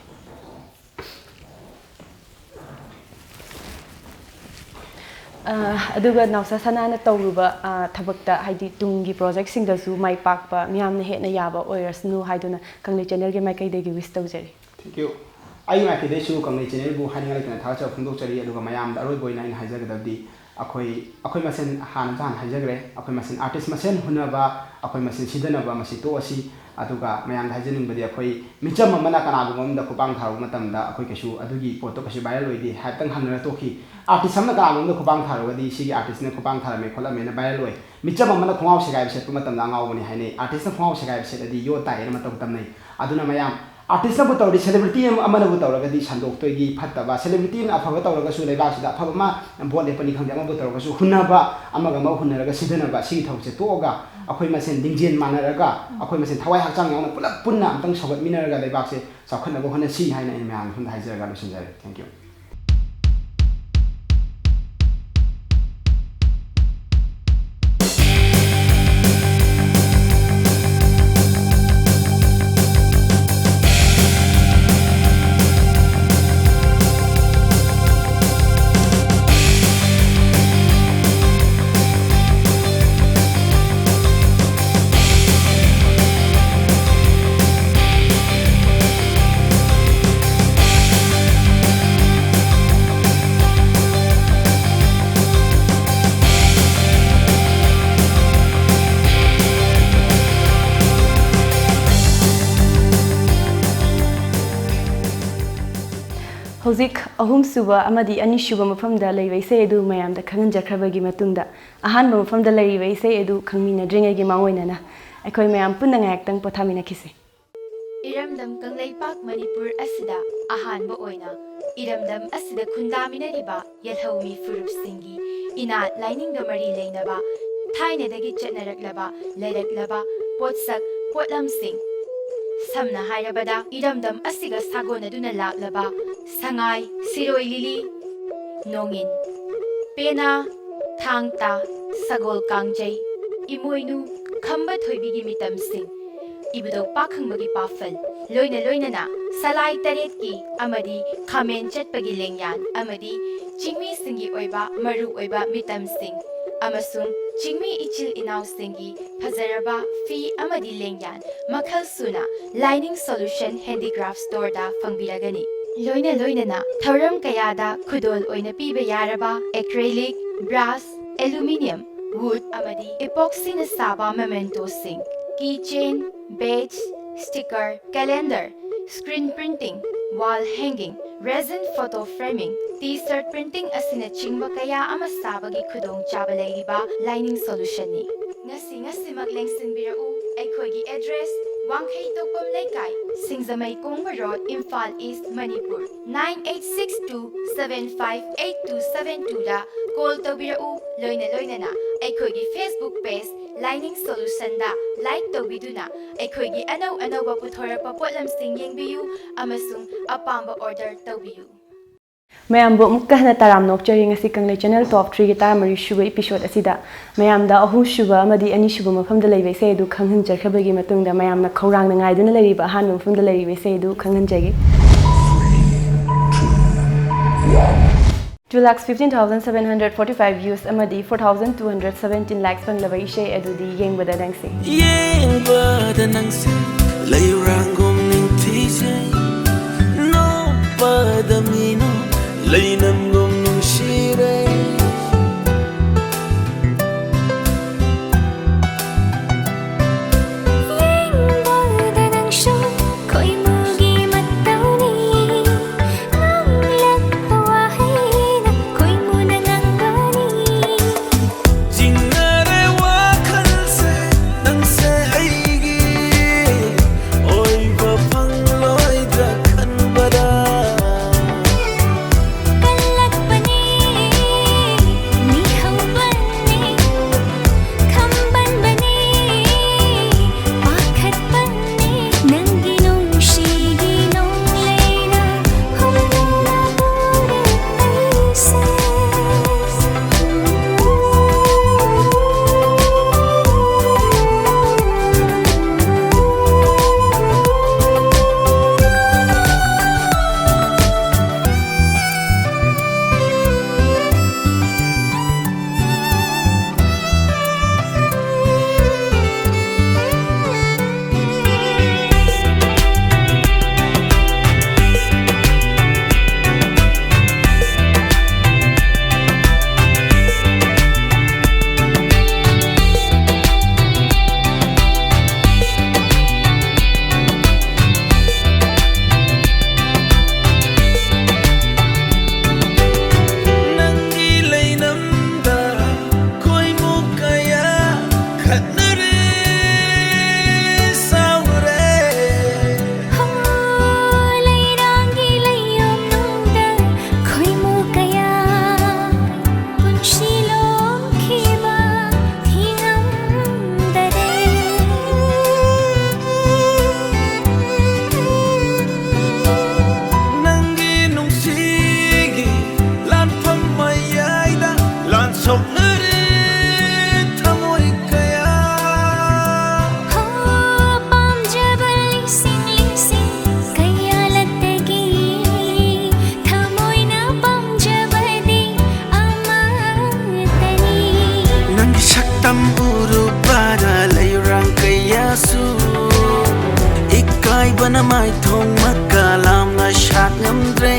ꯑ, ꯑꯗꯨꯒ ꯅꯥꯎꯆꯥ ꯁꯅꯥꯅ ꯇꯧꯔꯨꯕ, ꯑ, ꯊꯕꯛꯇ, ꯍꯥꯏꯗꯤ ꯇꯨꯡꯒꯤ project ꯁꯤꯡꯗꯁꯨ ꯃꯥꯏ ꯄꯥꯛꯄ, ꯃꯤꯌꯥꯝꯅ ꯍꯦꯟꯅ ꯌꯥꯕ ꯑꯣꯏꯔꯁꯅꯨ ꯍꯥꯏꯗꯨꯅ ꯀꯪꯂꯩ channel ꯒꯤ ꯃꯥꯏꯀꯩꯗꯒꯤ wish ꯇꯧꯖꯔꯤ꯫ Thank you꯫ ꯑꯩꯒꯤ ꯃꯥꯏꯀꯩꯗꯒꯤꯁꯨ ꯀꯪꯂꯩ channel ꯕꯨ ꯍꯥꯏꯅꯤꯡꯉꯥꯏ ꯂꯩꯇꯅ ꯊꯥꯒꯠꯆꯕ ꯐꯣꯡꯗꯣꯛꯆꯔꯤ꯫ ꯑꯗꯨꯒ ꯃꯌꯥꯝꯗ ꯑꯔꯣꯏꯕ ꯑꯣꯏꯅ ꯑꯩꯅ ꯍꯥꯏꯖꯒꯗꯕꯗꯤ, ꯑꯩꯈꯣꯏ, ꯑꯩꯈꯣꯏ ꯃꯁꯦꯟ ꯍꯥꯟꯅꯁꯨ ꯍꯥꯟꯅ ꯍꯥꯏꯖꯈ꯭ꯔꯦ, ꯑꯩꯈꯣꯏ ꯃꯁꯦꯟ artist ꯃꯁꯦꯟ ꯍꯨꯟꯅꯕ, ꯑꯩꯈꯣꯏ ꯃꯁꯦꯟ ꯁꯤꯗꯅꯕ ꯃꯁꯤ ꯇꯣꯛꯑꯁꯤ꯫ ꯑꯗꯨꯒ ꯃꯌꯥꯝꯗ ꯍꯥꯏꯖꯅꯤꯡꯕꯗꯤ, ꯑꯩꯈꯣꯏ ꯃꯤꯆꯝ ꯑꯃꯅ ꯀꯅꯥꯒꯨꯝꯕ ꯑꯃꯗ ꯈꯨꯄꯥꯡ ꯊꯥꯔꯨꯕ ꯃꯇꯝꯗ ꯑꯩꯈꯣꯏ ꯀꯩꯁꯨ ꯑꯗꯨꯒꯤ ꯄꯣꯠꯇꯣ ꯀꯩꯁꯨ viral ꯑꯣꯏꯗꯦ, ꯍꯥꯏꯐꯦꯠꯇꯪ ꯍꯪꯅꯔ ꯇꯣꯛꯈꯤ꯫ Artist ꯑꯃꯅ ꯀꯅꯥꯒꯨꯝꯕꯗ ꯈꯨꯄꯥꯡ ꯊꯥꯔꯨꯔꯒꯗꯤ ꯁꯤꯒꯤ artist ꯅ ꯈꯨꯄꯥꯡ ꯊꯥꯔꯝꯃꯦ ꯈꯣꯠꯂꯝꯃꯦꯅ viral ꯑꯣꯏ꯫ ꯃꯤꯆꯝ ꯑꯃꯅ ꯈꯣꯡꯒ꯭ꯔꯥꯎ ꯁꯦꯒꯥꯏꯕ ꯁꯦꯠꯄ ꯃꯇꯝꯗ ꯑꯉꯥꯎꯕꯅꯤ ꯍꯥꯏꯅꯩ꯫ Artist ꯅ ꯈꯣꯡꯒ꯭ꯔꯥꯎ ꯁꯦꯒꯥꯏꯕ ꯁꯦꯠꯂꯗꯤ ꯌꯣ ꯇꯥꯏꯌꯦꯅ ꯃꯇꯧ ꯇꯝꯅꯩ꯫ ꯑꯗꯨꯅ ꯃꯌꯥꯝ, ꯑꯥꯔꯇꯤꯁꯅꯕꯨ ꯇꯧꯔꯗꯤ, ꯁꯦꯂꯦꯕ꯭ꯔꯤꯇꯤ ꯑꯃ ꯑꯃꯅꯕꯨ ꯇꯧꯔꯒꯗꯤ ꯁꯟꯗꯣꯛꯇꯣꯏꯒꯤ ꯐꯠꯇꯕ, ꯁꯦꯂꯦꯕ꯭ꯔꯤꯇꯤ ꯑꯃꯅ ꯑꯐꯕ ꯇꯧꯔꯒꯁꯨ ꯂꯩꯕꯥꯛꯁꯤꯗ ꯑꯐꯕ ꯑꯃ, ꯚꯣꯠ ꯂꯦꯞꯄꯅꯤ ꯈꯪꯗꯦ, ꯑꯃꯕꯨ ꯇꯧꯔꯒꯁꯨ ꯍꯨꯟꯅꯕ, ꯑꯃꯒ ꯑꯃꯒ ꯍꯨꯟꯅꯔꯒ ꯁꯤꯊꯅꯕ, ꯁꯤꯒꯤ ꯊꯕꯛꯁꯦ ꯇꯣꯛꯑꯒ ꯑꯩꯈꯣꯏ ꯃꯁꯦꯟ ꯂꯤꯡꯖꯦꯜ ꯃꯥꯟꯅꯔꯒ, ꯑꯩꯈꯣꯏ ꯃꯁꯦꯟ ꯊꯋꯥꯏ ꯍꯛꯆꯥꯡ ꯌꯥꯎꯅ ꯄꯨꯂꯞ ꯄꯨꯟꯅ ꯑꯝꯇꯪ ꯁꯧꯒꯠꯃꯤꯟꯅꯔꯒ ꯂꯩꯕꯥꯛꯁꯦ ꯆꯥꯎꯈꯠꯅꯕ ꯍꯣꯠꯅꯁꯤ ꯍꯥꯏꯅ ꯑꯩꯅ ꯃꯌꯥꯝꯒꯤ ꯃꯐꯝꯗ ꯍꯥꯏꯖꯔꯒ ꯂꯣꯏꯁꯤꯟꯖꯔꯦ꯫ Thank you꯫ ꯍꯧꯖꯤꯛ ꯑꯍꯨꯝꯁꯨꯕ ꯑꯃꯗꯤ ꯑꯅꯤꯁꯨꯕ ꯃꯐꯝꯗ ꯂꯩꯕ ꯏꯁꯩ ꯑꯗꯨ ꯃꯌꯥꯝꯗ ꯈꯪꯍꯟꯖꯈ꯭ꯔꯕꯒꯤ ꯃꯇꯨꯡꯗ, ꯑꯍꯥꯟꯕ ꯃꯐꯝꯗ ꯂꯩꯔꯤꯕ ꯏꯁꯩ ꯑꯗꯨ ꯈꯪꯃꯤꯟꯅꯗ꯭ꯔꯤꯉꯩꯒꯤ ꯃꯥꯡꯑꯣꯏꯅꯅ ꯑꯩꯈꯣꯏ ꯃꯌꯥꯝ ꯄꯨꯟꯅ ꯉꯥꯏꯍꯥꯛꯇꯪ ꯄꯣꯊꯥꯃꯤꯟꯅꯈꯤꯁꯤ꯫ ꯏꯔꯝꯗꯝ ꯀꯪꯂꯩꯄꯥꯛ ꯃꯅꯤꯄꯨꯔ ꯑꯁꯤꯗ ꯑꯍꯥꯟꯕ ꯑꯣꯏꯅ ꯏꯔꯝꯗꯝ ꯑꯁꯤꯗ ꯈꯨꯟꯗꯥꯃꯤꯟꯅꯔꯤꯕ ꯌꯦꯜꯍꯧꯃꯤ ꯐꯨꯔꯨꯞꯁꯤꯡꯒꯤ ꯏꯅꯥꯠ ꯂꯥꯏꯅꯤꯡꯒ ꯃꯔꯤ ꯂꯩꯅꯕ ꯊꯥꯏꯅꯗꯒꯤ ꯆꯠꯅꯔꯛꯂꯕ ꯂꯩꯔꯛꯂꯕ ꯄꯣꯠꯁꯛ ꯄꯣꯠꯂꯝꯁꯤꯡ, ꯁꯝꯅ ꯍꯥꯏꯔꯕꯗ ꯏꯔꯝꯗꯝ ꯑꯁꯤꯒ ꯁꯥꯒꯣꯟꯅꯗꯨꯅ ꯂꯥꯛꯂꯕ ꯁꯉꯥꯏ, ꯁꯤꯔꯣꯏ ꯂꯤꯂꯤ, ꯅꯣꯡꯏꯟ, ꯄꯦꯅꯥ, ꯊꯥꯡ ꯇꯥ, ꯁꯒꯣꯜ ꯀꯥꯡꯖꯩ, ꯏꯃꯣꯏꯅꯨ, ꯈꯝꯕ ꯊꯣꯏꯕꯤꯒꯤ ꯃꯤꯇꯝꯁꯤꯡ, ꯏꯕꯨꯙꯧ ꯄꯥꯈꯪꯕꯒꯤ ꯄꯥꯐꯜ, ꯂꯣꯏꯅ ꯂꯣꯏꯅꯅ ꯁꯂꯥꯏ ꯇꯔꯦꯠꯀꯤ ꯑꯃꯗꯤ ꯈꯥꯃꯦꯟ ꯆꯠꯄꯒꯤ ꯂꯦꯡꯌꯥꯟ ꯑꯃꯗꯤ ꯆꯤꯡꯃꯤꯁꯤꯡꯒꯤ ꯑꯣꯏꯕ ꯃꯔꯨ ꯑꯣꯏꯕ ꯃꯤꯇꯝꯁꯤꯡ ꯑꯃꯁꯨꯡ ꯆꯤꯡꯃꯤ ꯏꯆꯤꯜ ꯏꯅꯥꯎꯁꯤꯡꯒꯤ ꯐꯖꯔꯕ ꯐꯤ ꯑꯃꯗꯤ ꯂꯦꯡꯌꯥꯟ ꯃꯈꯜ ꯁꯨꯅ Lining Solution Handicraft Storeꯗ ꯐꯪꯕꯤꯔꯒꯅꯤ꯫ ꯂꯣꯏꯅ ꯂꯣꯏꯅꯅ ꯊꯧꯔꯝ ꯀꯌꯥꯗ ꯈꯨꯗꯣꯜ ꯑꯣꯏꯅ ꯄꯤꯕ ꯌꯥꯔꯕ acrylic, brass, aluminium, wood ꯑꯃꯗꯤ epoxyꯅ ꯁꯥꯕ mementoꯁꯤꯡ, keychain, badge, sticker, calendar, screen printing, wall hanging, resin photo framing, T-shirt printing ꯑꯁꯤꯅꯆꯤꯡꯕ ꯀꯌꯥ ꯑꯃ ꯁꯥꯕꯒꯤ ꯈꯨꯗꯣꯡꯆꯥꯕ ꯂꯩꯔꯤꯕ Lining Solutionꯅꯤ꯫ ꯉꯁꯤ ꯉꯁꯤꯃꯛ ꯂꯦꯡꯁꯤꯟꯕꯤꯔꯛꯎ꯫ ꯑꯩꯈꯣꯏꯒꯤ address: ꯋꯥꯡꯈꯩ ꯇꯣꯛꯄꯝ ꯂꯩꯀꯥꯏ, Singjamei Kongba road, Imphal east, Manipur. Nine eight six two seven five eight two seven twoꯗ call ꯇꯧꯕꯤꯔꯛꯎ꯫ ꯂꯣꯏꯅ ꯂꯣꯏꯅꯅ ꯑꯩꯈꯣꯏꯒꯤ Facebook page Lining Solutionꯗ like ꯇꯧꯕꯤꯗꯨꯅ ꯑꯩꯈꯣꯏꯒꯤ ꯑꯅꯧ ꯑꯅꯧꯕ ꯄꯨꯊꯣꯔꯛꯄ ꯄꯣꯠꯂꯝꯁꯤꯡ ꯌꯦꯡꯕꯤꯌꯨ ꯑꯃꯁꯨꯡ ꯑꯄꯥꯝꯕ order ꯇꯧꯕꯤꯌꯨ꯫ ꯃꯌꯥꯝꯕꯨ ꯑꯃꯨꯛꯀ ꯍꯟꯅ ꯇꯔꯥꯝꯅ ꯑꯣꯛꯆꯔꯤ꯫ ꯉꯁꯤ ꯀꯪꯂꯩ Channel Top Threeꯒꯤ ꯇꯔꯥꯃꯔꯤ ꯁꯨꯕ episodeꯁꯤꯗ ꯃꯌꯥꯝꯗ ꯑꯍꯨꯝꯁꯨꯕ ꯑꯃꯗꯤ ꯑꯅꯤꯁꯨꯕ ꯃꯐꯝꯗ ꯂꯩꯕ ꯏꯁꯩ ꯑꯗꯨ ꯈꯪꯍꯟꯖꯈ꯭ꯔꯕꯒꯤ ꯃꯇꯨꯡꯗ, ꯃꯌꯥꯝꯅ ꯈꯧꯔꯥꯡꯅ ꯉꯥꯏꯗꯨꯅ ꯂꯩꯔꯤꯕ ꯑꯍꯥꯟꯕ ꯃꯐꯝꯗ ꯂꯩꯔꯤꯕ ꯏꯁꯩ ꯑꯗꯨ ꯈꯪꯍꯟꯖꯒꯦ꯫ Two lakhs fifteen thousand seven hundred forty five views ꯑꯃꯗꯤ four thousand two hundred seventeen likes ꯐꯪꯂꯕ ꯏꯁꯩ ꯑꯗꯨꯗꯤ ꯌꯦꯡꯕꯗ ꯅꯪꯁꯦ꯫ ꯌꯦꯡꯕꯗ ꯅꯪꯁꯦ ꯂꯩꯔꯥꯡꯒꯨꯝ ꯅꯤꯡꯊꯤꯖꯩ, ꯅꯣꯛꯄꯗ ꯃꯤꯅꯣ ꯂꯩꯅꯝꯒꯨꯝ ꯅꯨꯡꯁꯤꯔꯩ꯫ ꯌꯦꯡꯕꯗ ꯅꯪꯁꯨ ꯈꯣꯏꯃꯨꯒꯤ ꯃꯇꯧꯅꯤ, ꯉꯥꯡꯂꯛꯄ ꯋꯥꯍꯩꯅ ꯈꯣꯏꯃꯨꯅ ꯉꯥꯡꯕꯅꯤ꯫ ꯆꯤꯡꯅꯔꯦ ꯋꯥꯈꯜꯁꯦ ꯅꯪꯁꯦ ꯑꯩꯒꯤ ꯑꯣꯏꯕ ꯐꯪꯂꯣꯏꯗ꯭ꯔꯥ ꯈꯟꯕꯗ꯫ ꯀꯜꯂꯛ ꯊꯃꯣꯏ ꯀꯌꯥ꯫ ꯍꯣ, ꯄꯥꯝꯖꯕ ꯂꯤꯁꯤꯡ ꯂꯤꯁꯤꯡ ꯀꯌꯥ ꯂꯛꯇꯒꯤ, ꯊꯃꯣꯏꯅ ꯄꯥꯝꯖꯕꯗꯤ ꯑꯃꯠꯇꯅꯤ꯫ ꯅꯪꯒꯤ ꯁꯛꯇꯝ ꯎꯔꯨꯕꯗ ꯂꯩꯔꯥꯡ ꯀꯌꯥꯁꯨ ꯏꯀꯥꯏꯕꯅ ꯃꯥꯏꯊꯣꯡ ꯃꯀꯥ ꯂꯥꯝꯅ ꯁꯥꯠ ꯉꯝꯗ꯭ꯔꯦ꯫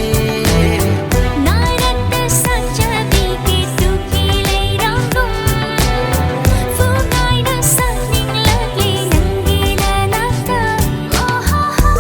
ꯅꯥꯔꯛꯇ ꯁꯥꯖꯕꯤꯒꯦ ꯇꯨꯄꯤ ꯂꯩꯔꯥꯡꯒꯨꯝ, ꯐꯨꯒꯥꯏꯅ ꯁꯥꯠꯅꯤꯡꯂꯛꯂꯤ ꯅꯪꯒꯤ ꯅꯅꯥꯛꯇ꯫ ꯑꯣ ꯍꯣ ꯍꯣ꯫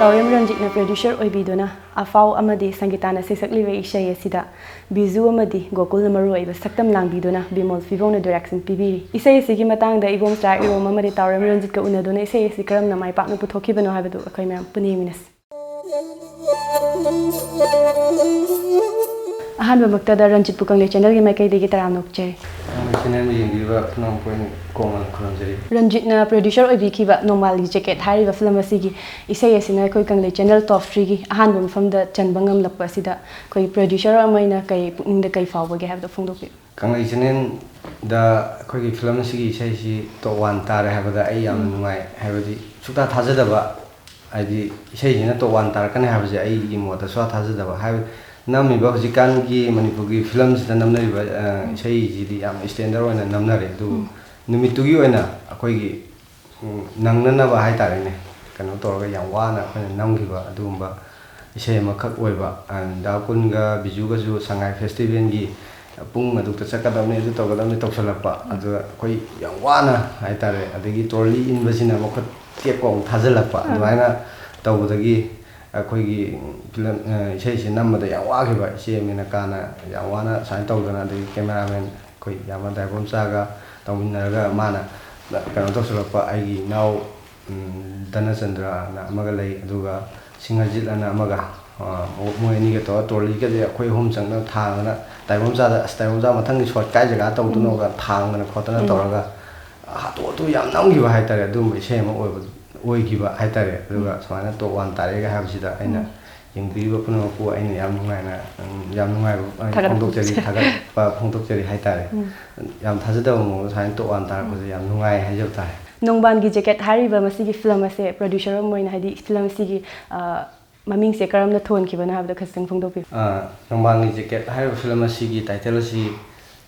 ꯊꯧꯔꯦꯝ ꯔꯟꯖꯤꯠꯅ producer ꯑꯣꯏꯕꯤꯗꯨꯅ ꯑꯐꯥꯎ ꯑꯃꯗꯤ ꯁꯪꯒꯤꯇꯥꯅ ꯁꯩꯁꯛꯂꯤꯕ ꯏꯁꯩ ꯑꯁꯤꯗ ꯕꯤꯖꯨ ꯑꯃꯗꯤ ꯒꯣꯀꯨꯜꯅ ꯃꯔꯨꯑꯣꯏꯕ ꯁꯛꯇꯝ ꯂꯥꯡꯕꯤꯗꯨꯅ ꯕꯤꯃꯣꯜ ꯐꯤꯕꯧꯅ direction ꯄꯤꯕꯤꯔꯤ꯫ ꯏꯁꯩ ꯑꯁꯤꯒꯤ ꯃꯇꯥꯡꯗ ꯏꯕꯣꯝꯆꯥ ꯏꯔꯣꯝ ꯑꯃꯗꯤ ꯊꯧꯔꯦꯝ ꯔꯟꯖꯤꯠꯀ ꯎꯅꯗꯨꯅ ꯏꯁꯩ ꯑꯁꯤ ꯀꯔꯝꯅ ꯃꯥꯏ ꯄꯥꯛꯅ ꯄꯨꯊꯣꯛꯈꯤꯕꯅꯣ ꯍꯥꯏꯕꯗꯨ ꯑꯩꯈꯣꯏ ꯃꯌꯥꯝ ꯄꯨꯟꯅ ꯌꯦꯡꯃꯤꯟꯅꯁꯤ꯫ ꯑꯍꯥꯟꯕꯃꯛꯇꯗ ꯔꯟꯖꯤꯠꯄꯨ ꯀꯪꯂꯩ channelꯒꯤ ꯃꯥꯏꯀꯩꯗꯒꯤ ꯇꯔꯥꯝꯅ ꯑꯣꯛꯆꯔꯤ꯫ ꯀꯪꯂꯩ channelꯕꯨ ꯌꯦꯡꯕꯤꯔꯤꯕ ꯄꯨꯝꯅꯃꯛꯄꯨ ꯑꯩꯅ ꯀꯣꯡꯃꯜ ꯈꯨꯔꯨꯝꯖꯔꯤ꯫ ꯔꯟꯖꯤꯠꯅ producer ꯑꯣꯏꯕꯤꯈꯤꯕ ꯅꯣꯡꯃꯥꯜꯒꯤ Jacket ꯍꯥꯏꯔꯤꯕ film ꯑꯁꯤꯒꯤ ꯏꯁꯩ ꯑꯁꯤꯅ ꯑꯩꯈꯣꯏ ꯀꯪꯂꯩ channel top threeꯒꯤ ꯑꯍꯥꯟꯕ ꯃꯐꯝꯗ ꯆꯟꯕ ꯉꯝꯂꯛꯄ ꯑꯁꯤꯗ ꯑꯩꯈꯣꯏ producer ꯑꯃ ꯑꯣꯏꯅ ꯀꯩ ꯄꯨꯛꯅꯤꯡꯗ ꯀꯩ ꯐꯥꯎꯕꯒꯦ ꯍꯥꯏꯕꯗꯣ ꯐꯣꯡꯗꯣꯛꯄꯤꯌꯨ꯫ ꯀꯪꯂꯩ channelꯗ ꯑꯩꯈꯣꯏꯒꯤ film ꯑꯁꯤꯒꯤ ꯏꯁꯩꯁꯤ top one ꯇꯥꯔꯦ ꯍꯥꯏꯕꯗ ꯑꯩ ꯌꯥꯝꯅ ꯎꯝ꯫ ꯅꯨꯡꯉꯥꯏ꯫ ꯍꯥꯏꯕꯗꯤ ꯁꯨꯛꯊꯥ ꯊꯥꯖꯗꯕ, ꯍꯥꯏꯗꯤ ꯏꯁꯩꯁꯤꯅ top one ꯇꯥꯔꯛꯀꯅꯤ ꯍꯥꯏꯕꯁꯦ ꯑꯩꯒꯤ ꯃꯣꯠꯇ ꯁꯨꯡꯊꯥ ꯊꯥꯖꯗꯕ꯫ ꯍꯥꯏꯕꯗꯤ ꯅꯝꯃꯤꯕ ꯍꯧꯖꯤꯛꯀꯥꯟꯒꯤ ꯃꯅꯤꯄꯨꯔꯒꯤ filmꯁꯤꯗ ꯅꯝꯅꯔꯤꯕ, ꯑ, ꯎꯝ꯫ ꯏꯁꯩꯁꯤꯗꯤ ꯌꯥꯝ standard ꯑꯣꯏꯅ ꯅꯝꯅꯔꯦ꯫ ꯑꯗꯨꯕꯨ ꯎꯝ꯫ ꯅꯨꯃꯤꯠꯇꯨꯒꯤ ꯑꯣꯏꯅ ꯑꯩꯈꯣꯏꯒꯤ ꯎꯝ, ꯅꯪꯅꯅꯕ ꯍꯥꯏꯇꯥꯔꯦꯅꯦ, ꯀꯩꯅꯣ ꯇꯧꯔꯒ ꯌꯥꯝ ꯋꯥꯅ ꯑꯩꯈꯣꯏꯅ ꯅꯝꯈꯤꯕ ꯑꯗꯨꯒꯨꯝꯕ ꯏꯁꯩ ꯑꯃꯈꯛ ꯑꯣꯏꯕ꯫ ꯑ, ꯗꯥ ꯀꯨꯟꯒ ꯕꯤꯖꯨꯒꯁꯨ ꯁꯉꯥꯏ festivalꯒꯤ ꯄꯨꯡ ꯑꯗꯨꯛꯇ ꯆꯠꯀꯗꯕꯅꯤ, ꯑꯗꯨ ꯇꯧꯒꯗꯕꯅꯤ ꯇꯧꯁꯜꯂꯛꯄ꯫ ꯎꯝ꯫ ꯑꯗꯨꯗ ꯑꯩꯈꯣꯏ ꯌꯥꯝ ꯋꯥꯅ ꯍꯥꯏꯇꯥꯔꯦ, ꯑꯗꯒꯤ trolley ꯏꯟꯕꯁꯤꯅ ꯃꯈꯨꯠ ꯇꯦꯛꯄ ꯑꯃꯨꯛ ꯊꯥꯖꯤꯜꯂꯛꯄ꯫ ꯎꯝ꯫ ꯑꯗꯨꯃꯥꯏꯅ ꯇꯧꯕꯗꯒꯤ ꯑꯩꯈꯣꯏꯒꯤ film, ꯑ, ꯏꯁꯩꯁꯤ ꯅꯝꯕꯗ ꯌꯥꯝ ꯋꯥꯈꯤꯕ꯫ ꯏꯆꯦ ꯃꯤꯅꯀꯥꯅ ꯌꯥꯝ ꯋꯥꯅ ꯁꯨꯃꯥꯏꯅ ꯇꯧꯗꯅ, ꯑꯗꯒꯤ cameraman ꯑꯩꯈꯣꯏ ꯏꯌꯥꯝꯕ ꯗꯥꯏꯕꯣꯝꯆꯥꯒ ꯇꯧꯃꯤꯟꯅꯔꯒ ꯃꯥꯅ ꯀꯩꯅꯣ ꯇꯧꯁꯤꯜꯂꯛꯄ, ꯑꯩꯒꯤ ꯏꯅꯥꯎ, ꯎꯝ, ꯙꯅꯆꯟꯗ꯭ꯔꯅ ꯑꯃꯒ ꯂꯩ, ꯑꯗꯨꯒ ꯁꯤꯡꯍꯖꯤꯠ ꯑꯅ ꯑꯃꯒ, ꯑ, ꯃꯣꯏ ꯑꯅꯤꯒ ꯇꯧꯔꯒ trolleyꯒꯁꯦ ꯑꯩꯈꯣꯏ ꯑꯍꯨꯝ ꯆꯪꯗꯅ ꯊꯥꯡꯗꯅ, ꯗꯥꯏꯕꯣꯝꯆꯥꯗ, "ꯑꯁ, ꯗꯥꯏꯕꯣꯝꯆꯥ, ꯃꯊꯪꯒꯤ shot ꯀꯥꯏ ꯖꯒꯥ ꯇꯧꯗꯣꯏꯅꯣꯒ" ꯊꯥꯡꯗꯅ ꯈꯣꯠꯇꯅ ꯎꯝ꯫ ꯇꯧꯔꯒ ꯍꯥꯊꯨ ꯍꯥꯊꯨ ꯌꯥꯝ ꯅꯝꯈꯤꯕ ꯍꯥꯏꯇꯥꯔꯦ꯫ ꯑꯗꯨꯒꯨꯝꯕ ꯏꯁꯩ ꯑꯃ ꯑꯣꯏꯕ, ꯑꯣꯏꯈꯤꯕ ꯍꯥꯏꯇꯥꯔꯦ꯫ ꯑꯗꯨꯒ ꯎꯝ꯫ ꯁꯨꯃꯥꯏꯅ top one ꯇꯥꯔꯛꯑꯦꯒ ꯍꯥꯏꯕꯁꯤꯗ ꯑꯩꯅ ꯎꯝ꯫ ꯌꯦꯡꯕꯤꯔꯤꯕ ꯄꯨꯝꯅꯃꯛꯄꯨ ꯑꯩꯅ ꯌꯥꯝ ꯅꯨꯡꯉꯥꯏꯅ, ꯎꯝ, ꯌꯥꯝ ꯅꯨꯡꯉꯥꯏꯕ, ꯑ, ꯊꯥꯒꯠꯄ ꯐꯣꯡꯗꯣꯛꯆꯔꯤ, ꯐꯣꯡꯗꯣꯛꯆꯔꯤ꯫ ꯊꯥꯒꯠꯄ ꯐꯣꯡꯗꯣꯛꯆꯔꯤ ꯍꯥꯏꯇꯥꯔꯦ꯫ ꯎꯝ꯫ ꯌꯥꯝ ꯊꯥꯖꯗꯕ ꯃꯑꯣꯡꯗ ꯁꯨꯃꯥꯏꯅ top one ꯇꯥꯔꯛꯄꯁꯦ ꯎꯝ꯫ ꯌꯥꯝ ꯅꯨꯡꯉꯥꯏ ꯍꯥꯏꯖꯕ ꯇꯥꯔꯦ꯫ ꯅꯣꯡꯕꯥꯟꯒꯤ Jacket ꯍꯥꯏꯔꯤꯕ ꯃꯁꯤꯒꯤ film ꯑꯁꯦ producer ꯑꯃ ꯑꯣꯏꯅ, ꯍꯥꯏꯗꯤ film ꯑꯁꯤꯒꯤ, ꯑ, ꯃꯃꯤꯡꯁꯦ ꯀꯔꯝꯅ ꯊꯣꯟꯈꯤꯕꯅꯣ ꯍꯥꯏꯕꯗꯣ ꯈꯖꯤꯛꯇꯪ ꯐꯣꯡꯗꯣꯛꯄꯤꯌꯨ꯫ ꯑ, ꯅꯣꯡꯕꯥꯟꯒꯤ Jacket ꯍꯥꯏꯔꯤꯕ film ꯑꯁꯤꯒꯤ title ꯑꯁꯤ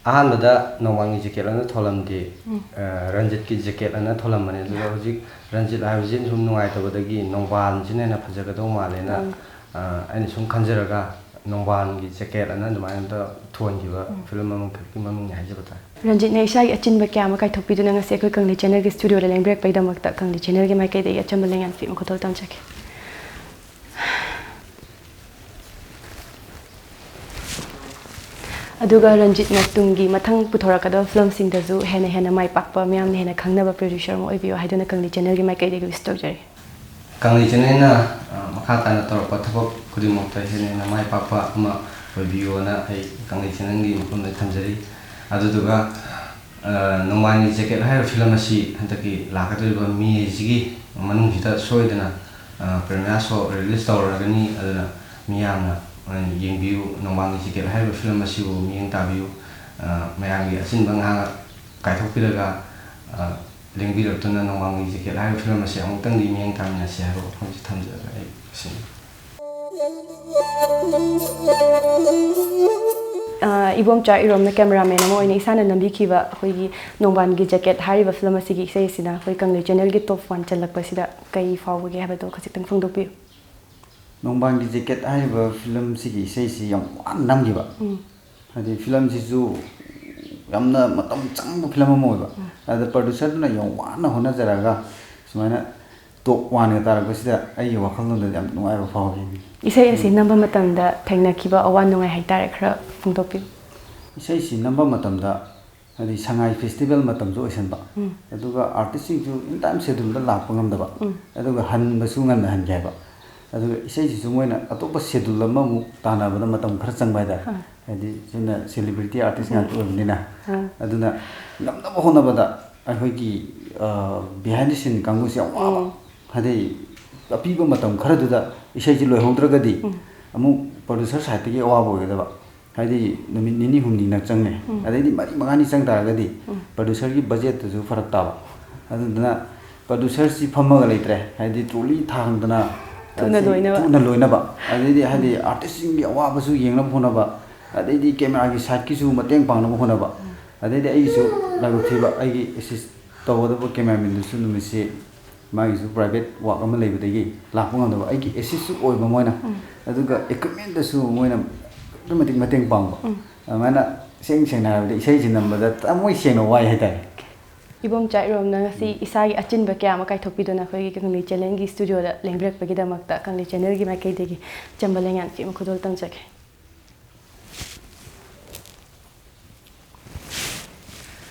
ꯑꯍꯥꯟꯕꯗ ꯅꯣꯡꯕꯥꯟꯒꯤ Jacket ꯑꯅ ꯊꯣꯜꯂꯝꯗꯦ꯫ ꯎꯝ꯫ ꯑ, ꯔꯟꯖꯤꯠꯀꯤ Jacket ꯑꯅ ꯊꯣꯜꯂꯝꯕꯅꯦ꯫ ꯑꯗꯨꯒ ꯍꯧꯖꯤꯛ ꯔꯟꯖꯤꯠ ꯍꯥꯏꯕꯁꯤꯅ ꯁꯨꯝ ꯅꯨꯡꯉꯥꯏꯇꯕꯗꯒꯤ ꯅꯣꯡꯕꯥꯟꯁꯤꯅ ꯍꯦꯟꯅ ꯐꯖꯒꯗꯧ ꯃꯥꯜꯂꯦꯅ, ꯎꯝ꯫ ꯑ, ꯑꯩꯅ ꯁꯨꯝ ꯈꯟꯖꯔꯒ ꯅꯣꯡꯕꯥꯟꯒꯤ Jacket ꯑꯅ ꯑꯗꯨꯃꯥꯏꯅ ꯇꯧꯔ ꯊꯣꯟꯈꯤꯕ ꯎꯝ꯫ Film ꯑꯃꯈꯛꯀꯤ ꯃꯃꯤꯡꯅꯤ ꯍꯥꯏꯖꯕ ꯇꯥꯔꯦ꯫ ꯔꯟꯖꯤꯠꯅ ꯏꯁꯥꯒꯤ ꯑꯆꯤꯟꯕ ꯀꯌꯥ ꯑꯃ ꯀꯥꯏꯊꯣꯛꯄꯤꯗꯨꯅ ꯉꯁꯤ ꯑꯩꯈꯣꯏ ꯀꯪꯂꯩ channelꯒꯤ studioꯗ ꯂꯦꯡꯕꯤꯔꯛꯄꯒꯤꯗꯃꯛꯇ ꯀꯪꯂꯩ channelꯒꯤ ꯃꯥꯏꯀꯩꯗꯒꯤ ꯑꯆꯝꯕ ꯂꯦꯡꯌꯥꯟ ꯐꯤ ꯑꯃ ꯈꯨꯗꯣꯜ ꯇꯝꯖꯒꯦ꯫ ꯑꯗꯨꯒ ꯔꯟꯖꯤꯠꯅ ꯇꯨꯡꯒꯤ ꯃꯊꯪ ꯄꯨꯊꯣꯔꯛꯀꯗꯕ ꯐꯤꯂꯝꯁꯤꯡꯗꯁꯨ ꯍꯦꯟꯅ ꯍꯦꯟꯅ ꯃꯥꯏ ꯄꯥꯛꯄ, ꯃꯤꯌꯥꯝꯅ ꯍꯦꯟꯅ ꯈꯪꯅꯕ producer ꯑꯃ ꯑꯣꯏꯕꯤꯌꯨ ꯍꯥꯏꯗꯨꯅ ꯀꯪꯂꯩ channelꯒꯤ ꯃꯥꯏꯀꯩꯗꯒꯤ wish ꯇꯧꯖꯔꯤ꯫ ꯀꯪꯂꯩ channelꯅ, ꯑ, ꯃꯈꯥ ꯇꯥꯅ ꯇꯧꯔꯛꯄ ꯊꯕꯛ ꯈꯨꯗꯤꯡꯃꯛꯇ ꯍꯦꯟꯅ ꯍꯦꯟꯅ ꯃꯥꯏ ꯄꯥꯛꯄ ꯑꯃ ꯑꯣꯏꯕꯤꯌꯣꯅ ꯑꯩ ꯀꯪꯂꯩ channelꯒꯤ ꯃꯐꯝꯗ ꯊꯝꯖꯔꯤ꯫ ꯑꯗꯨꯗꯨꯒ, ꯑ, ꯅꯣꯡꯕꯥꯟꯒꯤ Jacket ꯍꯥꯏꯔꯤꯕ ꯐꯤꯂꯝ ꯑꯁꯤ ꯍꯟꯗꯛꯀꯤ ꯂꯥꯛꯀꯗꯧꯔꯤꯕ Mayꯁꯤꯒꯤ ꯃꯅꯨꯡꯁꯤꯗ ꯁꯣꯏꯗꯅ, ꯑ, premiere show release ꯇꯧꯔꯒꯅꯤ꯫ ꯑꯗꯨꯅ ꯃꯤꯌꯥꯝꯅ, ꯑ, ꯌꯦꯡꯕꯤꯌꯨ꯫ ꯅꯣꯡꯕꯥꯟꯒꯤ Jacket ꯍꯥꯏꯔꯤꯕ ꯐꯤꯂꯝ ꯑꯁꯤꯕꯨ ꯃꯤꯠꯌꯦꯡ ꯇꯥꯕꯤꯌꯨ꯫ ꯑ, ꯃꯌꯥꯝꯒꯤ ꯑꯆꯤꯟꯕ ꯉꯥꯏꯍꯥꯛ ꯀꯥꯏꯊꯣꯛꯄꯤꯔꯒ, ꯑ, ꯂꯦꯡꯕꯤꯔꯛꯇꯨꯅ ꯅꯣꯡꯕꯥꯟꯒꯤ Jacket ꯍꯥꯏꯔꯤꯕ ꯐꯤꯂꯝ ꯑꯁꯤ ꯑꯃꯨꯛꯇꯪꯗꯤ ꯃꯤꯠꯌꯦꯡ ꯇꯥꯃꯤꯟꯅꯁꯤ ꯍꯥꯏꯕ ꯋꯥꯐꯝꯁꯤ ꯊꯝꯖꯔꯒ ꯑꯩ ꯂꯣꯏꯁꯤꯟꯖꯔꯦ꯫ ꯑ, ꯏꯕꯣꯝꯆꯥ ꯏꯔꯣꯝꯅ cameraman ꯑꯃ ꯑꯣꯏꯅ ꯏꯁꯥꯅ ꯅꯝꯕꯤꯈꯤꯕ ꯑꯩꯈꯣꯏꯒꯤ ꯅꯣꯡꯕꯥꯟꯒꯤ Jacket ꯍꯥꯏꯔꯤꯕ ꯐꯤꯂꯝ ꯑꯁꯤꯒꯤ ꯏꯁꯩ ꯑꯁꯤꯅ ꯑꯩꯈꯣꯏ ꯀꯪꯂꯩ channelꯒꯤ top one ꯆꯜꯂꯛꯄꯁꯤꯗ ꯀꯩ ꯐꯥꯎꯕꯒꯦ ꯍꯥꯏꯕꯗꯣ ꯈꯖꯤꯛꯇꯪ ꯐꯣꯡꯗꯣꯛꯄꯤꯌꯨ꯫ ꯅꯣꯡꯕꯥꯟꯒꯤ Jacket ꯍꯥꯏꯔꯤꯕ ꯐꯤꯂꯝꯁꯤꯒꯤ ꯏꯁꯩꯁꯤ ꯌꯥꯝ ꯋꯥꯅ ꯅꯝꯈꯤꯕ꯫ ꯎꯝ꯫ ꯍꯥꯏꯗꯤ ꯐꯤꯂꯝꯁꯤꯁꯨ ꯌꯥꯝꯅ ꯃꯇꯝ ꯆꯪꯕ ꯐꯤꯂꯝ ꯑꯃ ꯑꯣꯏꯕ꯫ ꯎꯝ꯫ ꯑꯗ producerꯗꯨꯅ ꯌꯥꯝ ꯋꯥꯅ ꯍꯣꯠꯅꯖꯔꯒ ꯁꯨꯃꯥꯏꯅ top oneꯒ ꯇꯥꯔꯛꯄꯁꯤꯗ ꯑꯩꯒꯤ ꯋꯥꯈꯜꯂꯣꯟꯗꯗꯤ ꯌꯥꯝ ꯅꯨꯡꯉꯥꯏꯕ ꯐꯥꯎꯈꯤ꯫ ꯏꯁꯩ ꯑꯁꯤ ꯎꯝ꯫ ꯅꯝꯕ ꯃꯇꯝꯗ ꯊꯦꯡꯅꯈꯤꯕ ꯑꯋꯥ ꯅꯨꯡꯉꯥꯏ ꯍꯥꯏꯇꯥꯔꯦ, ꯈꯔ ꯐꯣꯡꯗꯣꯛꯄꯤꯌꯨ꯫ ꯏꯁꯩꯁꯤ ꯅꯝꯕ ꯃꯇꯝꯗ ꯍꯥꯏꯗꯤ ꯁꯉꯥꯏ festival ꯃꯇꯝꯁꯨ ꯑꯣꯏꯁꯟꯕ, ꯎꯝ꯫ ꯑꯗꯨꯒ artistꯁꯤꯡꯁꯨ in time scheduleꯗ ꯂꯥꯛꯄ ꯉꯝꯗꯕ, ꯎꯝ꯫ ꯑꯗꯨꯒ ꯍꯟꯕꯁꯨ ꯉꯟꯅ ꯍꯟꯒꯦ ꯍꯥꯏꯕ, ꯑꯗꯨꯒ ꯏꯁꯩꯁꯤꯁꯨ ꯃꯣꯏꯅ ꯑꯇꯣꯞꯄ schedule ꯑꯃꯃꯨꯛ ꯇꯥꯟꯅꯕꯗ ꯃꯇꯝ ꯈꯔ ꯆꯪꯕ ꯍꯥꯏꯇꯥꯔꯦ꯫ ꯑꯥ꯫ ꯍꯥꯏꯗꯤ ꯁꯤꯅ celebrity artist ꯎꯝ꯫ ꯉꯥꯛꯇ ꯑꯣꯏꯕꯅꯤꯅ, ꯑꯥ꯫ ꯑꯗꯨꯅ ꯉꯝꯅꯕ ꯍꯣꯠꯅꯕꯗ ꯑꯩꯈꯣꯏꯒꯤ, ꯑ, behind the scene ꯀꯥꯡꯕꯨꯁꯤ ꯌꯥꯝ ꯋꯥꯕ꯫ ꯎꯝ꯫ ꯍꯥꯏꯗꯤ ꯑꯄꯤꯕ ꯃꯇꯝ ꯈꯔꯗꯨꯗ ꯏꯁꯩꯁꯤ ꯂꯣꯏꯍꯧꯗ꯭ꯔꯒꯗꯤ ꯎꯝ꯫ ꯑꯃꯨꯛ producer sideꯇꯒꯤ ꯑꯋꯥꯕ ꯑꯣꯏꯒꯗꯕ꯫ ꯍꯥꯏꯗꯤ ꯅꯨꯃꯤꯠ ꯅꯤꯅꯤ ꯍꯨꯝꯅꯤꯅ ꯆꯪꯉꯦ꯫ ꯎꯝ꯫ ꯑꯗꯩꯗꯤ ꯃꯔꯤ ꯃꯉꯥꯅꯤ ꯆꯪ ꯇꯥꯔꯒꯗꯤ ꯎꯝ꯫ Producerꯒꯤ budgetꯇꯁꯨ ꯐꯔꯛ ꯇꯥꯕ꯫ ꯑꯗꯨꯗꯨꯅ producerꯁꯤ ꯐꯝꯃꯒ ꯂꯩꯇ꯭ꯔꯦ꯫ ꯍꯥꯏꯗꯤ trolley ꯊꯥꯡꯗꯅ ꯊꯨꯅ ꯑꯗꯩ ꯂꯣꯏꯅꯕ꯫ ꯊꯨꯅ ꯂꯣꯏꯅꯕ꯫ ꯑꯗꯩꯗꯤ ꯍꯥꯏꯗꯤ ꯎꯝ꯫ Artistꯁꯤꯡꯒꯤ ꯑꯋꯥꯕꯁꯨ ꯌꯦꯡꯅꯕ ꯍꯣꯠꯅꯕ꯫ ꯑꯗꯩꯗꯤ cameraꯒꯤ sideꯀꯤꯁꯨ ꯃꯇꯦꯡ ꯄꯥꯡꯅꯕ ꯍꯣꯠꯅꯕ꯫ ꯎꯝ꯫ ꯑꯗꯩꯗꯤ ꯑꯩꯒꯤꯁꯨ ꯂꯥꯏꯕꯛ ꯊꯤꯕ, ꯑꯩꯒꯤ assist ꯇꯧꯒꯗꯕ cameramanꯗꯨꯁꯨ ꯅꯨꯃꯤꯠꯁꯤ ꯃꯥꯒꯤꯁꯨ private work ꯑꯃ ꯂꯩꯕꯗꯒꯤ ꯂꯥꯛꯄ ꯉꯝꯗꯕ꯫ ꯑꯩꯒꯤ assistꯁꯨ ꯑꯣꯏꯕ ꯃꯣꯏꯅ꯫ ꯎꯝ꯫ ꯑꯗꯨꯒ equipmentꯇꯁꯨ ꯃꯣꯏꯅ ꯑꯗꯨꯛꯀꯤ ꯃꯇꯤꯛ ꯃꯇꯦꯡ ꯄꯥꯡꯕ꯫ ꯎꯝ꯫ ꯑꯗꯨꯃꯥꯏꯅ ꯏꯁꯦꯡ ꯁꯦꯡꯅ ꯍꯥꯏꯔꯕꯗ ꯏꯁꯩꯁꯤ ꯅꯝꯕꯗ ꯊꯃꯣꯏ ꯁꯦꯡꯅ ꯋꯥꯏ ꯍꯥꯏꯇꯥꯔꯦ꯫ ꯏꯕꯣꯝꯆꯥ ꯏꯔꯣꯝꯅ ꯉꯁꯤ ꯎꯝ꯫ ꯏꯁꯥꯒꯤ ꯑꯆꯤꯟꯕ ꯀꯌꯥ ꯑꯃ ꯀꯥꯏꯊꯣꯛꯄꯤꯗꯨꯅ ꯑꯩꯈꯣꯏꯒꯤ ꯀꯪꯂꯩ channelꯒꯤ studioꯗ ꯂꯦꯡꯕꯤꯔꯛꯄꯒꯤ ꯗꯃꯛꯇ ꯀꯪꯂꯩ channelꯒꯤ ꯃꯥꯏꯀꯩꯗꯒꯤ ꯆꯝꯕ ꯂꯩꯉꯥꯟꯐꯤ ꯑꯃ ꯈꯨꯗꯣꯜ ꯇꯝꯖꯒꯦ꯫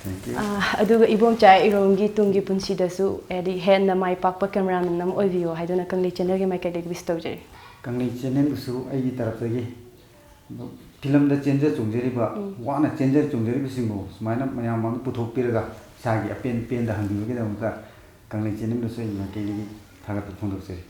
Thank you. ꯑꯥ, ꯑꯗꯨꯒ ꯏꯕꯣꯝꯆꯥ ꯏꯔꯣꯝꯒꯤ ꯇꯨꯡꯒꯤ ꯄꯨꯟꯁꯤꯗꯁꯨ, ꯍꯥꯏꯗꯤ, ꯍꯦꯟꯅ ꯃꯥꯏ ꯄꯥꯛꯄ cameraman ꯑꯃ ꯑꯣꯏꯕꯤꯌꯣ ꯍꯥꯏꯗꯨꯅ ꯀꯪꯂꯩ channelꯒꯤ ꯃꯥꯏꯀꯩꯗꯒꯤ wish ꯇꯧꯖꯔꯤ꯫ ꯀꯪꯂꯩ channelꯕꯨꯁꯨ ꯑꯩꯒꯤ ꯇꯔꯞꯇꯒꯤ ꯑꯗꯣ filmꯗ ꯆꯦꯟꯖ ꯆꯣꯡꯖꯔꯤꯕ, ꯎꯝ꯫ ꯋꯥꯅ ꯆꯦꯟꯖ ꯆꯣꯡꯖꯔꯤꯕꯁꯤꯡꯕꯨ ꯁꯨꯃꯥꯏꯅ ꯃꯌꯥꯝ ꯃꯥꯡꯗ ꯄꯨꯊꯣꯛꯄꯤꯔꯒ ꯏꯁꯥꯒꯤ ꯑꯄꯦꯟ ꯄꯦꯟꯗ ꯍꯟꯕꯤꯕꯒꯤꯗꯃꯛꯇ ꯀꯪꯂꯩ channelꯕꯨꯁꯨ ꯑꯩꯒꯤ ꯃꯥꯏꯀꯩꯗꯒꯤ ꯊꯥꯒꯠꯄ ꯐꯣꯡꯗꯣꯛꯆꯔꯤ꯫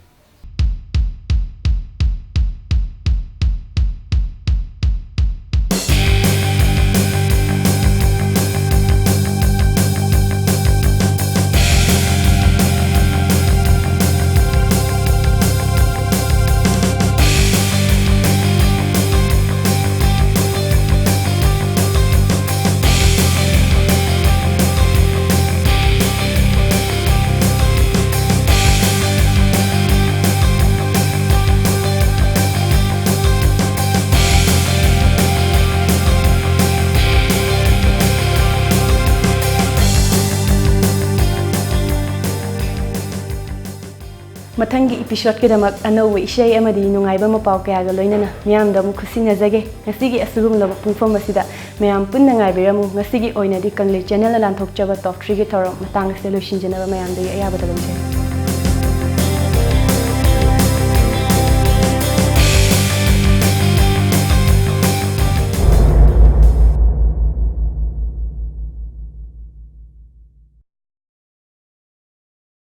ꯃꯊꯪꯒꯤ episodeꯀꯤꯗꯃꯛ ꯑꯅꯧꯕ ꯏꯁꯩ ꯑꯃꯗꯤ ꯅꯨꯡꯉꯥꯏꯕ ꯃꯄꯥꯎ ꯀꯌꯥꯒ ꯂꯣꯏꯅꯅ ꯃꯤꯌꯥꯝꯗ ꯑꯃꯨꯛ ꯈꯨꯠꯁꯤꯟꯅꯖꯒꯦ꯫ ꯉꯁꯤꯒꯤ ꯑꯁꯤꯒꯨꯝꯂꯕ ꯄꯨꯡꯐꯝ ꯑꯁꯤꯗ ꯃꯌꯥꯝ ꯄꯨꯟꯅ ꯉꯥꯏꯕꯤꯔꯝꯃꯨ꯫ ꯉꯁꯤꯒꯤ ꯑꯣꯏꯅꯗꯤ ꯀꯪꯂꯩ channelꯅ ꯂꯥꯟꯊꯣꯛꯆꯕ top threeꯒꯤ ꯊꯧꯔꯝ ꯃꯇꯥꯡ ꯑꯁꯤꯗ ꯂꯣꯏꯁꯤꯟꯖꯅꯕ ꯃꯌꯥꯝꯗꯒꯤ ꯑꯌꯥꯕꯗ ꯂꯧꯖꯔꯤ꯫